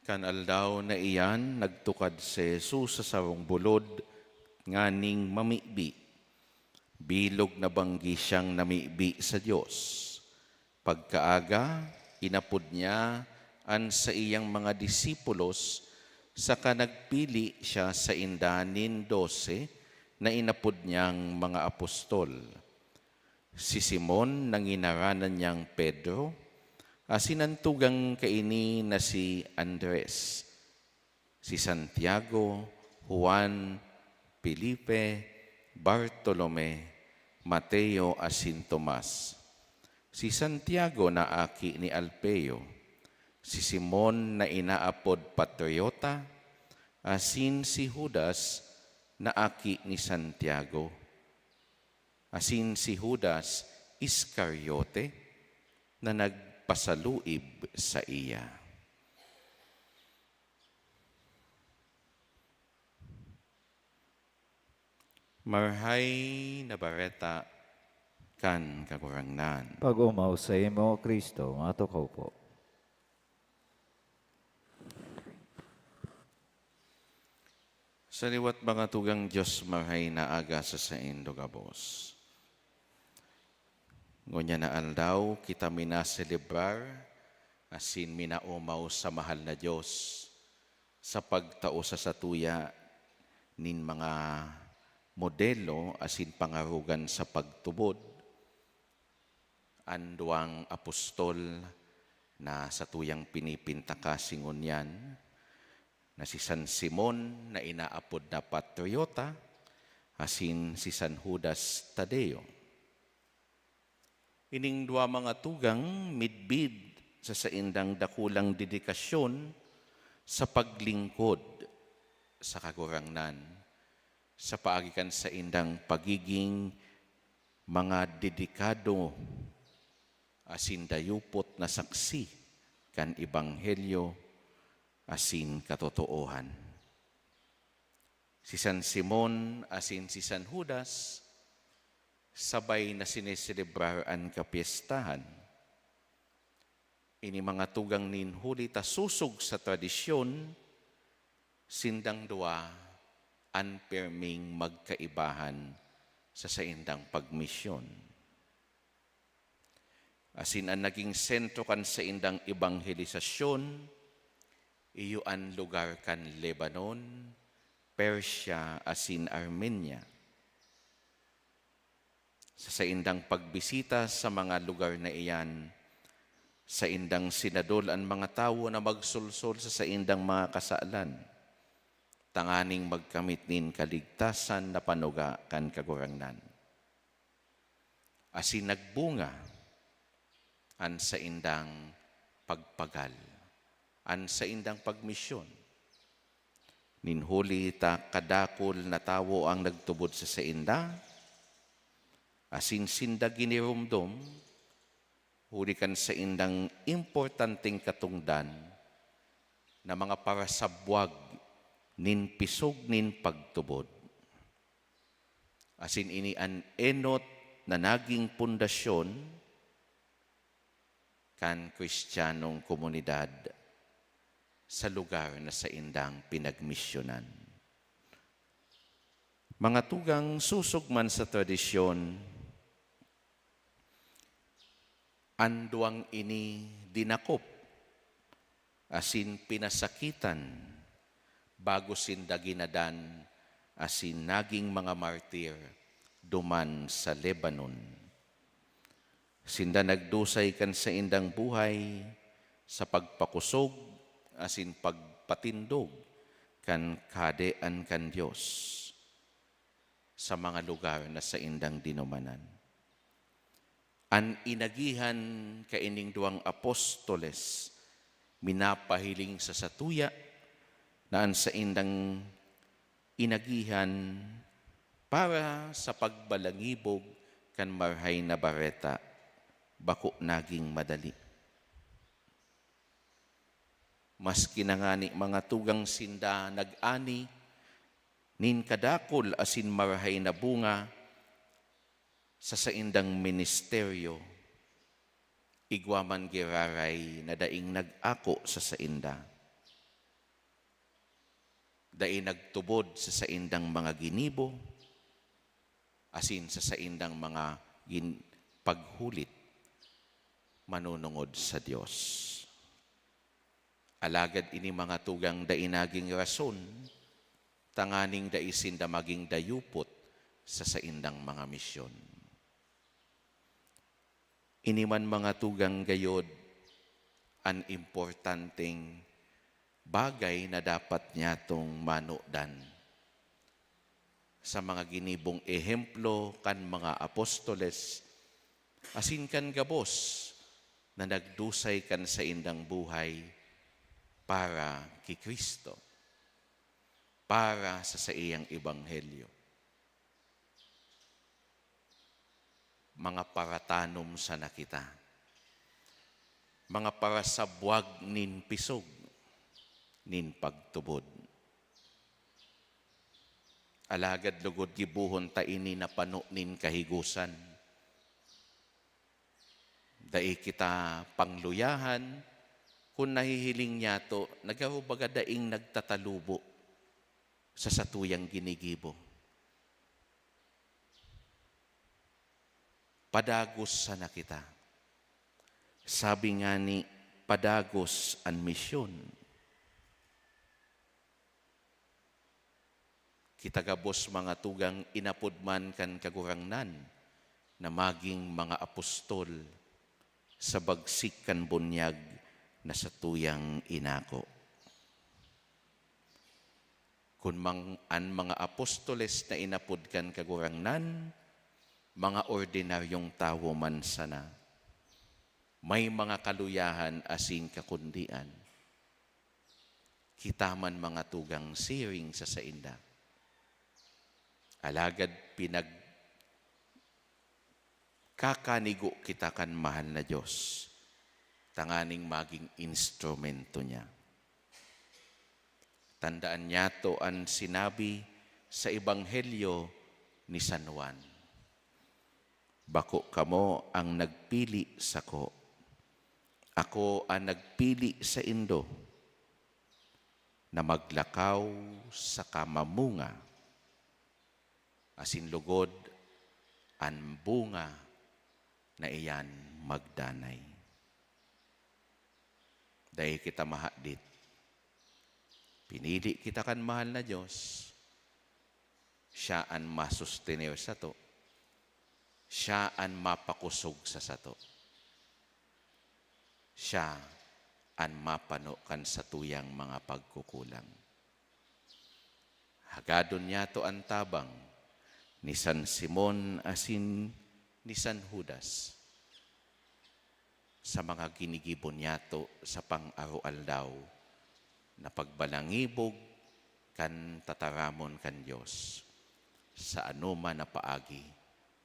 Kan aldaw na iyan, nagtukad si Jesus sa sarong bulod nganing mamibi. Bilog na banggi siyang namibi sa Dios. Pagkaaga, inapod niya an saiyang mga disipulos, saka nagpili siya sainda nin dose na inapod niyang mga apostol. Si Simon na nginaranan niyang Pedro, asin an tugang kaini na si Andres, si Santiago, Juan, Felipe, Bartolome, Mateo asin Tomas, si Santiago na aki ni Alfeo, si Simon na inaapod Patriota, asin si Judas na aki ni Santiago, asin si Judas Iscariote na nagpasaluib saiya. Marahay na Bareta kan Kagurangnan. Pag-omaw saimo, Cristo, matukaw po. Sa liwat mga tugang Dios, marahay na aga sa saindo gabos. Ngunyan na aldaw, kita minaselebrar asin minaomaw sa mahal na Dios sa pagtao sa satuya nin mga modelo asin pangarogan sa pagtubod, an duwang apostol na satuyang pinipintakasi ngunyan, na si San Simon na inaapod na Patriota asin si San Judas Tadeo. Ining duwa mga tugang midbid sa saindang dakulang dedikasyon sa paglingkod sa Kagurangnan, sa paagi kan saindang pagiging mga dedikado asin dayupot na saksi kan Ebanghelyo asin katotoohan. Si San Simon asin si San Judas sabay na sineselebrar an kapyestahan. Ini mga tugang nin huli ta sosog sa tradisyon, sindang duwa an perming magkaibahan sa saindang pagmisyon. Asin an naging sentro kan saindang ebanghelisasyon, iyo an lugar kan Lebanon, Persia, asin Armenia. Sa saindang pagbisita sa mga lugar na iyan, saindang sinadol an mga tawo na magsolsol sa saindang mga kasalan, tanganing magkamit nin kaligtasan na panuga kan Kagurangnan. Asin nagbunga an saindang pagpagal, an saindang pagmisyon. Nin huli ta kadakul na tawo ang nagtubod sa sainda, asin sinda giniromdom huli kan saindang importanteng katongdan na mga parasabwag nin pisog nin pagtubod. Asin ini an enot na naging pundasyon kan Kristiyanong komunidad sa lugar na saindang pinagmisyonan. Mga tugang, sosog man sa tradisyon, an duwang ini dinakop asin pinasakitan bago sinda ginadan asin naging mga martir duman sa Lebanon. Sinda nagdusay kan saindang buhay sa pagpakosog asin pagpatindog kan Kahadean kan Dios sa mga lugar na saindang dinumanan. An inagihan kaining duwang apostoles minapahiling sa satuya na an saindang inagihan para sa pagbalangibog kan Marahay na Bareta bako naging madali. Maski na ngani mga tugang sinda nag-ani nin kadakul asin marahay na bunga sa saindang ministeryo, igwa man giraray na daing nag-ako sa sainda. Dai nagtubod sa saindang mga ginibo, asin sa saindang mga gin-, paghulit manunungod sa Dios. Alagad ini mga tugang dai naging rason tanganing dai sinda magin dayupot sa saindang mga misyon. Ini man mga tugang gayod an importanteng bagay na dapat nyatong manudan. Sa mga ginibong ehemplo kan mga apostoles, asin kan gabos na nagdusay kan saindang buhay para ki Cristo, para sa saiyang ebanghelyo. Mga paratanom sana kita. Mga parasabwag nin pisog, nin pagtubod. Alagad lugod gibohon ta ini na pano nin kahigosan. Dai kita pangluyahan kun nahihiling nyato na garo baga daing nagtatalubo sa satuyang ginigibo. Padagos sana kita. Sabi ngani, padagos an misyon. Kita gabos, mga tugang, inapod man kan Kagurangnan na magin mga apostol sa bagsik kan bunyag na satuyang inako. Kun mang-, an mga apostoles na inapod kan Kagurangnan, mga ordinaryong tawo man sana, may mga kaluyahan asin kakundian. Kita man, mga tugang, siring sa sainda. Alagad pinagkakanigo kita kan mahal na Dios, tanganing magin instrumento niya. Tandaan niyato an sinabi sa Ebanghelyo ni San Juan, "Bako kamo an nagpili sako. Ako an nagpili saindo na maglakaw saka mamunga, asin lugod an bunga na iyan magdanay." Dai kita mahadit. Pinili kita kan mahal na Dios. Siya an masustener sato. Siya an mapakosog sa sato. Siya an mapano kan satuyang mga pagkukulang. Hagadon niyato an tabang ni San Simon asin ni San Judas sa mga ginigibo niyato sa pang-aroaldaw na pagbalangibog kan tataramon kan Dios sa anoman na paagi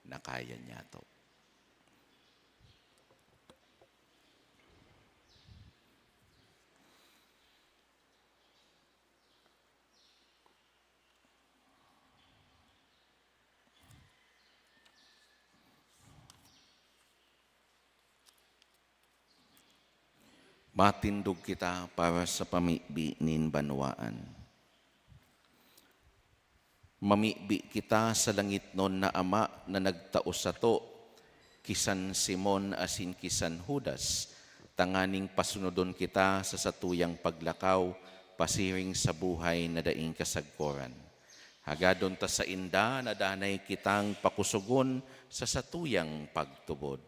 na kaya niyato. Matindog kita para sa pamibi nin banwaan. Mamibi kita sa langitnon na Ama na nagtao sato ki San Simon asin ki San Judas, tanganing pasunodon kita sa satuyang paglakaw pasiring sa buhay na daing kasagkoran. Hagadon ta sainda na danay kitang pakosogon sa satuyang pagtubod.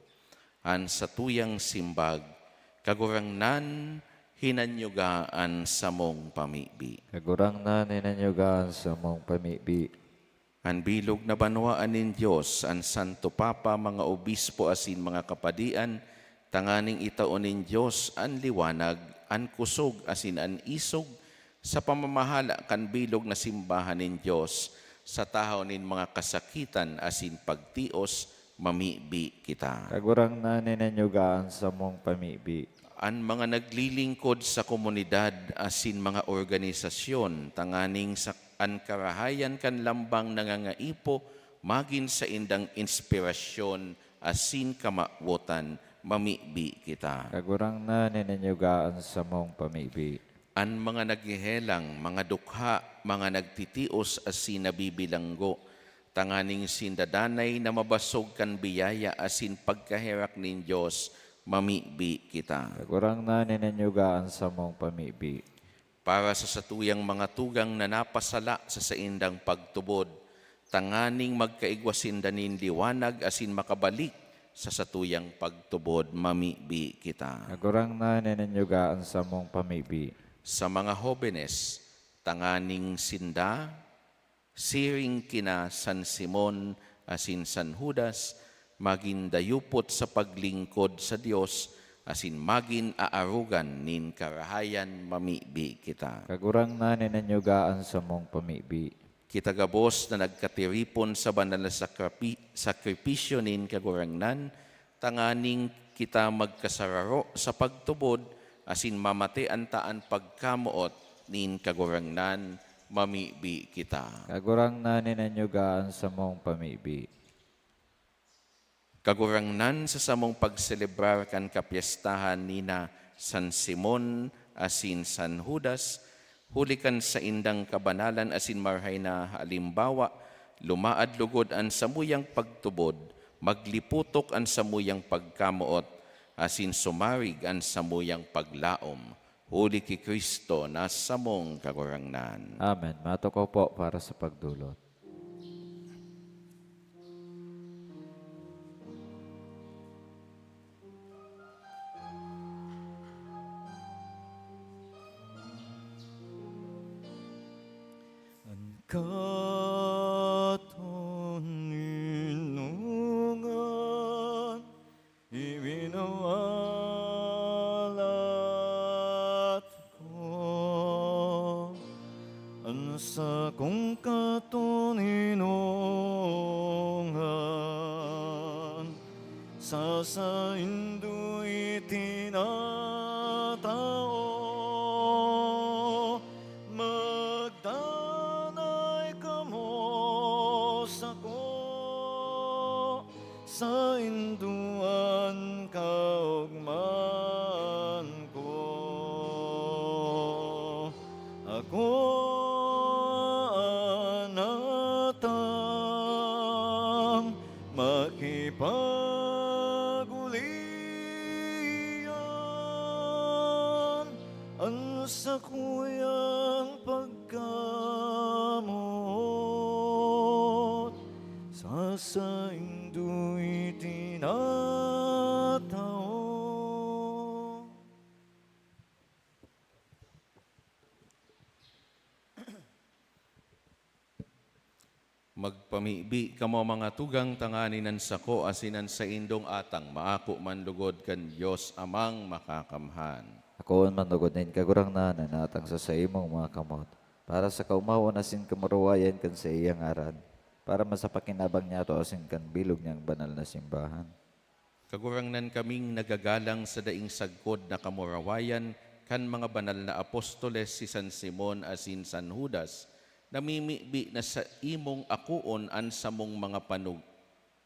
An satuyang simbag, Kagurangnan, hinanyuga an samong pamibi. Kagurangnan, hinanyuga an samong pamibi. An bilog na banwaan nin Dios, an Santo Papa, mga obispo asin mga kapadian, tanganing itao nin Dios an liwanag, an kusog asin an isog sa pamamahala kan bilog na simbahan nin Dios, sa tahaw nin mga kasakitan asin pagtios, mamibi kita. Kagurangnan, hinanyuga an samong pamibi. An mga naglilingkod sa komunidad asin mga organisasyon tanganing sa, an karahayan kan lambang nangangaipo magin saindang inspirasyon asin kamawotan, mamibi kita. Kagurangnan, hinanyuga an samong pamibi. An mga naghehelang, mga dukha, mga nagtitios asin nabibilanggo, tanganing sinda danay na mabasog kan biyaya asin pagkaherak nin Dios, mamibi kita. Kagurangnan, hinanyuga an samong pamibi. Para sa satuyang mga tugang na napasala sa saindang pagtubod, tanganing magkaigwa sinda nin liwanag asin makabalik sa satuyang pagtubod, mamibi kita. Kagurangnan, hinanyuga an samong pamibi. Sa mga hobenes, tanganing sinda, siring kina San Simon asin San Judas, magin dayupot sa paglingkod sa Dios asin magin aarogan nin karahayan, mamibi kita. Kagurangnan, hinanyuga an samong pamibi. Kita gabos na nagkatiripon sa banal na sakrapi-, sakripisyo nin Kagurangnan, tanganing kita magkasararo sa pagtubod asin mamatian ta an pagkamoot nin Kagurangnan, mamibi kita. Kagurangnan, hinanyuga an samong pamibi. Kagurangnan, sa samong pagselebrar kan kapyestahan nina San Simon asin San Judas, huli kan saindang kabanalan asin marahay na halimbawa, lumaad lugod an samuyang pagtubod, Maglipotok an samuyang pagkamoot, asin sumarig an samuyang paglaom, huli ki Cristo na samong Kagurangnan. Amen. Matukaw po para sa pagdulot. An katoninongan, iwinawalat ko an sakong katoninongan, sa saindo itinatao. Magdanay kamo sako, saindo an kaogmahan ko. Ako an natang makipag-ulian, an sakuyang pagkamoot, sa saindo itinatao. Magpamibi kamo, mga tugang, tanganing an sako asin an saindong atang maako man lugod kan Dios Amang Makakamhan. Akoon man lugod nin Kagurangnan an atang sa saimong mga kamot, para sa kaomawan asin kamurawayan kan saiyang ngaran, para man sa pakinabang niyato asin kan bilog niyang banal na simbahan. Kagurangnan, kaming nagagalang sa daing sagkod na kamurawayan kan mga banal na apostoles, si San Simon asin San Judas, namimibi na saimong akoon an samong mga panug-,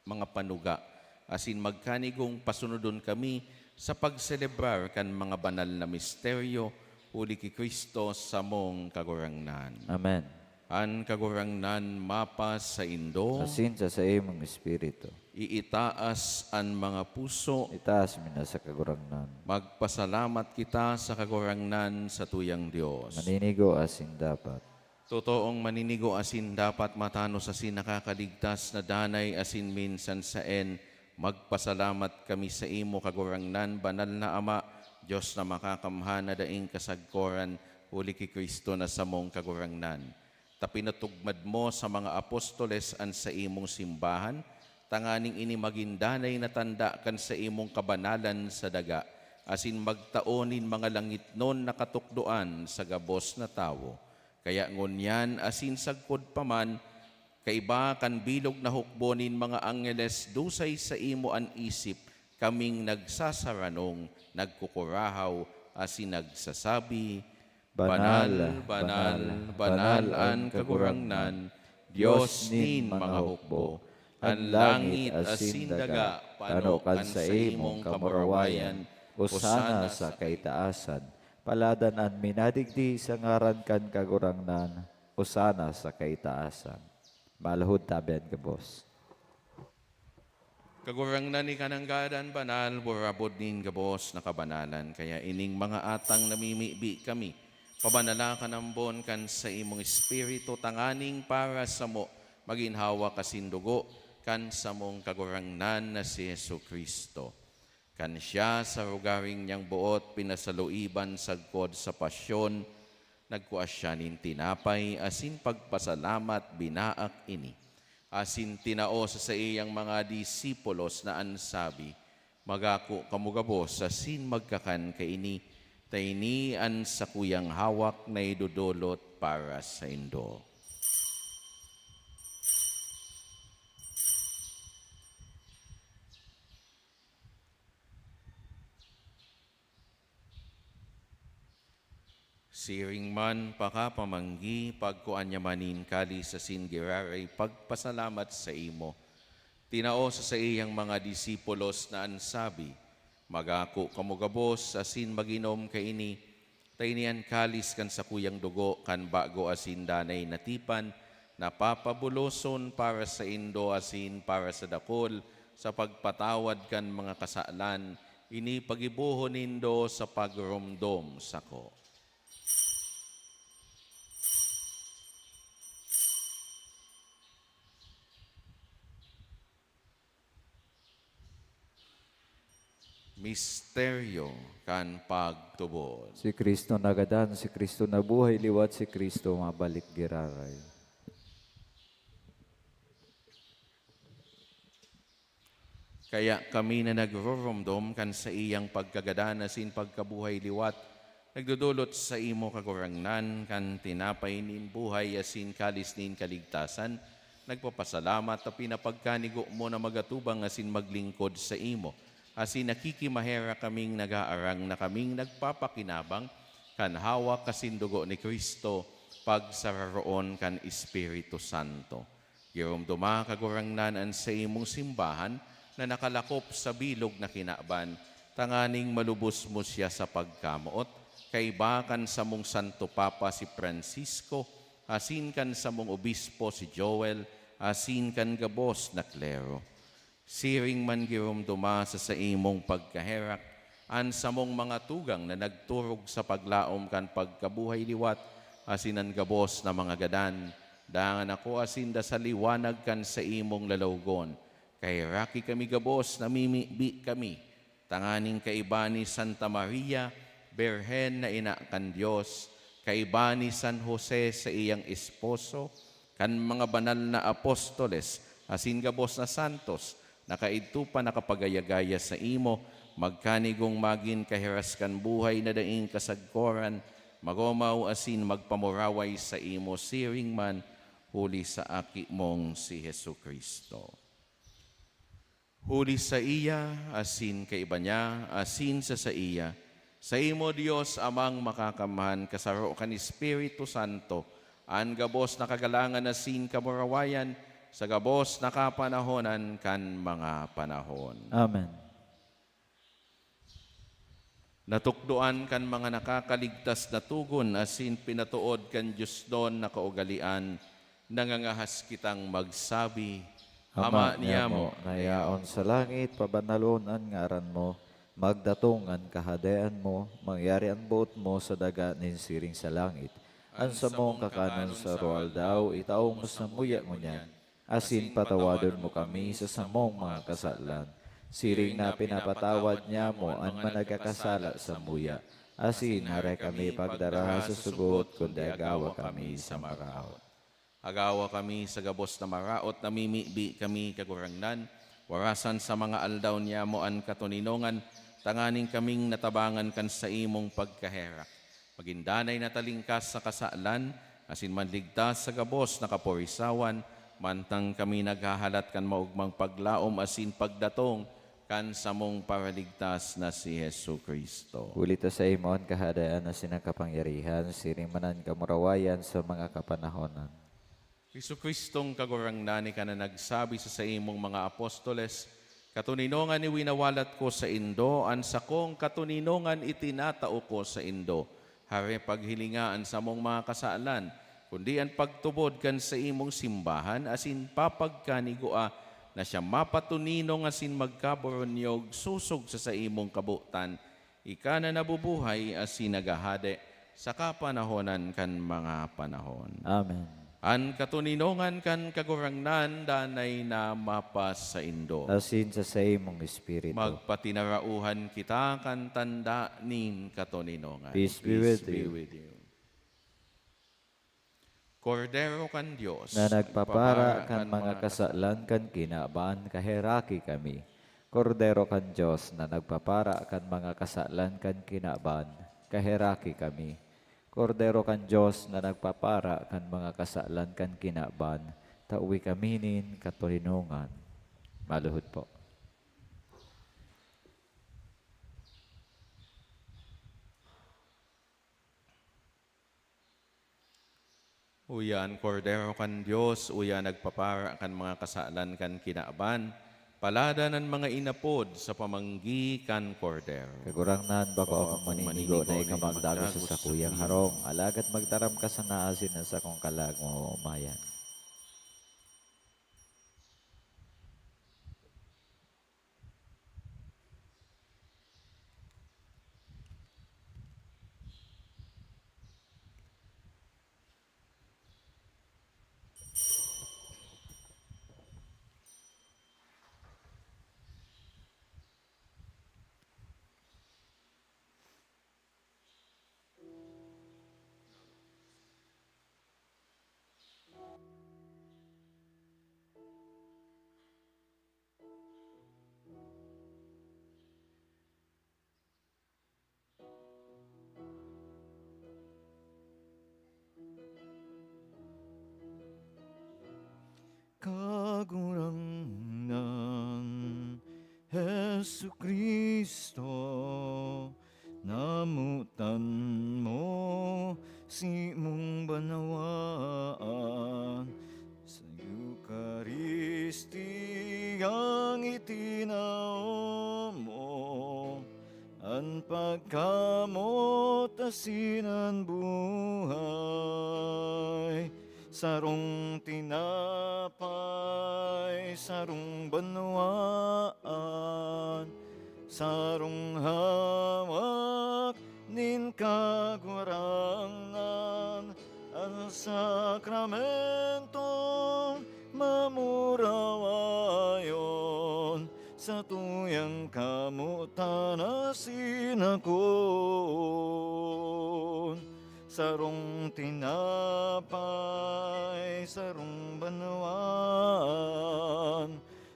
mga panuga, asin magkanigong pasunodon kami sa pagselebrar kan mga banal na misteryo, huli ki Cristo samong Kagurangnan. Amen. An Kagurangnan mapasaindo. Asin sa saimong espiritu. Iitaas an mga puso. Itaas mi na sa Kagurangnan. Magpasalamat kita sa Kagurangnan, satuyang Dios. Maninigo asin dapat. Totoong maninigo asin dapat, matanos asin nakakaligtas na danay asin minsan saen, magpasalamat kami saimo, Kagurangnan, Banal na Ama, Dios na Makakamhan na daing kasagkoran, huli ki Cristo na samong Kagurangnan. Ta pinatugmad mo sa mga apostoles an saimong simbahan, tanganing ini magin danay na tanda kan saimong kabanalan sa daga, asin magtao nin mga langitnon na katukdoan sa gabos na tawo. Kaya ngunyan asin sagkod pa man, kaiba kan bilog na hukbo nin mga angheles, dusay saimo an isip, kaming nagsasaranong, nagkukurahaw, asin nagsasabi, Banal, banal, banal an Kagurangnan, Dios nin mga hukbo. An langit asin daga pano kan saimong kamurawayan. Osana sa kaitaasan. Paladan an minadigdi sa ngaran kan Kagurangnan. Osana sa kaitaasan. Maluhod tabi an gabos. Kagurangnan, ika nanggad an banal, burabod nin gabos na kabanalan. Kaya ining mga atang namimibi kami, pabanala kan ambon kan saimong Espiritu, tanganing para samo magin hawak asin dugo kan samong Kagurangnan na si Jesu-Cristo. Kan siya sa rogaring niyang boot pinasaluiban sagkod sa pasyon, nagkua siya nin tinapay asin pagpasalamat, binaak ini, asin tinao sa saiyang mga disipulos na an sabi, "Magako kamo gabos asin magkakan kaini, ta ini an sakuyang hawak na idodolot para saindo." Siring man pakapamanggi, pagkua niya man nin kalis asin giraray pagpasalamat saimo, tinao sa saiyang mga disipulos na an sabi, "Magako kamo gabos asin mag-inom kaini, ta ini an kalis kan sakuyang dugo kan bago asin danay na tipan, na papabuloson para saindo asin para sa dakul sa pagpatawad kan mga kasalan, ini pagibohon nindo sa pagromdom sako. Misteryo kan pagtubod. Si Cristo nagadan, si Cristo nabuhay liwat, si Cristo mabalik giraray. Kaya kami na nagroromdom kan saiyang pagkagadan asin pagkabuhay liwat, nagdodolot saimo, Kagurangnan, kan tinapay nin buhay asin kalis nin kaligtasan, nagpapasalamat ta pinapagkanigo mo na magatubang asin maglingkod saimo, asin nakikimaherak kaming nag-aarang na kaming nagpapakinabang kan hawak asin dugo ni Cristo, pagsararoon kan Espiritu Santo. Giromdoma, Kagurangnan, an saimong simbahan na nakalakop sa bilog na kinaban, tanganing malubos mo siya sa pagkamoot, kaiba kan samong Santo Papa si Francisco, asin kan samong obispo si Joel, asin kan gabos na klero. Siring man giromdoma sa saimong pagkaherak an samong mga tugang na nagturog sa paglaom kan pagkabuhay liwat asin an gabos na mga gadan. Dangan akoa sinda sa liwanag kan saimong lalawgon. Kaheraki kami gabos, namimibi kami tanganing kaiba ni Santa Maria, Birhen na ina kan Dios, kaiba ni San Jose, saiyang esposo, kan mga banal na apostoles asin gabos na santos na kaidto pa nakapagaya-gaya saimo, magkanigong magin kahiras kan buhay na daing kasagkoran, magomaw asin magpamuraway saimo siring man, huli sa Aki mong si Jesu-Cristo. Huli saiya, asin kaiba niya, asin sa saiya, saimo, Dios Amang Makakamhan, kasaro kan Espiritu Santo, an gabos na kagalangan asin kamurawayan, sa gabos na kapanahonan kan mga panahon. Amen. Natukdoan kan mga nakakaligtas na togon asin pinatood kan diosnon na kaugalean, nangangahas kitang magsabi, Ama Ama niyamo, niyamo, na yaon sa langit, pabanalon an ngaran mo, magdatong an kahadean mo, mangyari an boot mo sa daga nin siring sa langit. An samong kakanon sa aroaldaw, itao mo samuya ngunyan, asin patawadon mo kami sa samong mga kasalan, siring na pinapatawad niyamo an mga nagkakasala samuya, asin harahay kami pagdara sa sugot, kundi agawa kami sa maraot. Agawa kami sa gabos na maraot, namimibi kami, Kagurangnan, warasan sa mga aldaw niyamo an katoninongan, tanganing kaming natabangan kan saimong pagkaherak, magin danay na talingkas sa kasalan, asin manligtas sa gabos na kaporisawan, mantang kami naghahalat kan maogmang paglaom asin pagdatong kan samong Paraligtas na si Jesu-Cristo. Huli ta saimo an kahadean asin an kapangyarihan, siring man an kamurawayan sa mga kapanahonan. Jesu-Cristong Kagurangnan, ika na nagsabi sa saimong mga apostoles, "Katoninongan iwinawalat ko saindo, an sakong katoninongan itinatao ko saindo." Hare paghilinga an samong mga kasalan, kundi an pagtubod kan saimong simbahan, asin papagkanigoa na siya mapatoninong asin magkaboronyog sosog sa saimong kabotan, ika na nabubuhay asin naghahade sa kapanahonan kan mga panahon. Amen. An katoninongan kan Kagurangnan danay na mapasaindo. Asin sa saimong espiritu. Magpatinarauhan kita kan tanda nin katoninongan. Peace be with you. Kordero kan Dios, na nagpapara kan mga kasalan kan kinaban, kaheraki kami. Kordero kan Dios, na nagpapara kan mga kasalan kan kinaban, kaheraki kami. Kordero kan Dios, na nagpapara kan mga kasalan kan kinaban, tawi kami nin katoninongan. Maluhod po. Uya an Kordero kan Dios, uya nagpapara kan mga kasalan kan kinaban, paladan an mga inapod sa pamanggi kan Kordero. Kagurangnan, bako akong maninigo na ika magdagos sa sakuyang harong, alagad magtaram ka sana asin an sakong kalag maoomayan. Kagurangnan, Jesu-Cristo, namotan mo simong banwaan sa Eukaristiyang itinao mo. An pagkamot asin an buhay, sarong tinapay, sarong banwaan, sarong hawak nin Kagurangnan, an sakramentong mamurawayon, satuyang kamotan asin akon. Sarong tinapay, sarong banwaan,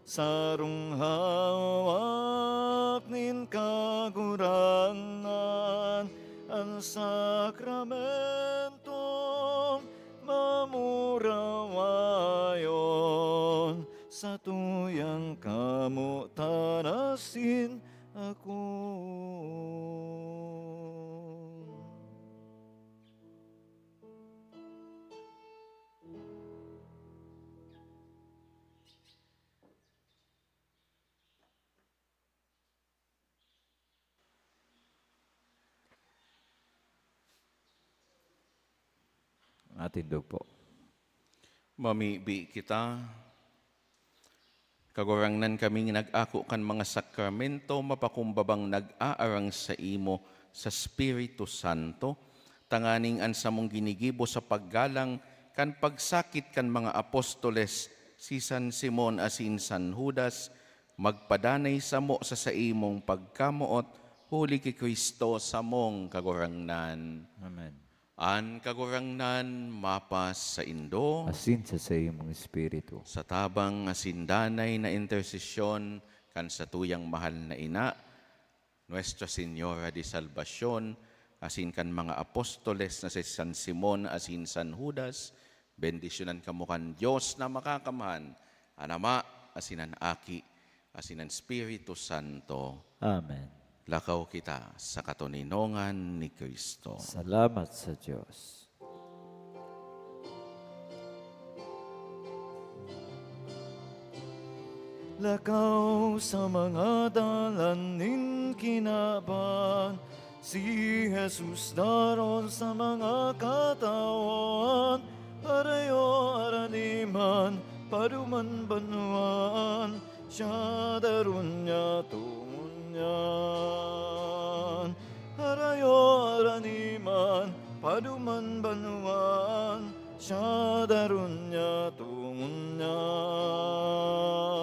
sarong hawak nin Kagurangnan, an sakramentong mamurawayon, satuyang kamotan asin akon. Matindog po. Mamibi kita. Kagurangnan, kaming nag-ako kan mga sakramento, mapakumbabang nag-aarang saimo sa Espiritu Santo, tanganing an samong ginigibo sa paggalang kan pagsakit kan mga apostoles, si San Simon asin San Judas, magpadanay samo sa saimong pagkamoot, huli ki Cristo samong Kagurangnan. Amen. An Kagurangnan mapasaindo. Asin sa saimong espiritu. Sa tabang asin danay na intersesyon kan satuyang mahal na Ina, Nuestra Señora de Salvacion, asin kan mga apostoles na si San Simon asin San Judas, bendisyonan kamo kan Dios na Makakamhan, an Ama, asin an Aki, asin an Espiritu Santo. Amen. Lakaw kita sa katoninongan ni Cristo. Salamat sa Dios. Lakaw sa mga dalan nin kinaban, si Jesus daron sa mga katawan, harayo araniman, paduman banwaan, siya daron niya tungon niyan. Harayo araniman, paduman banwaan, siya daron niya tungon niyan.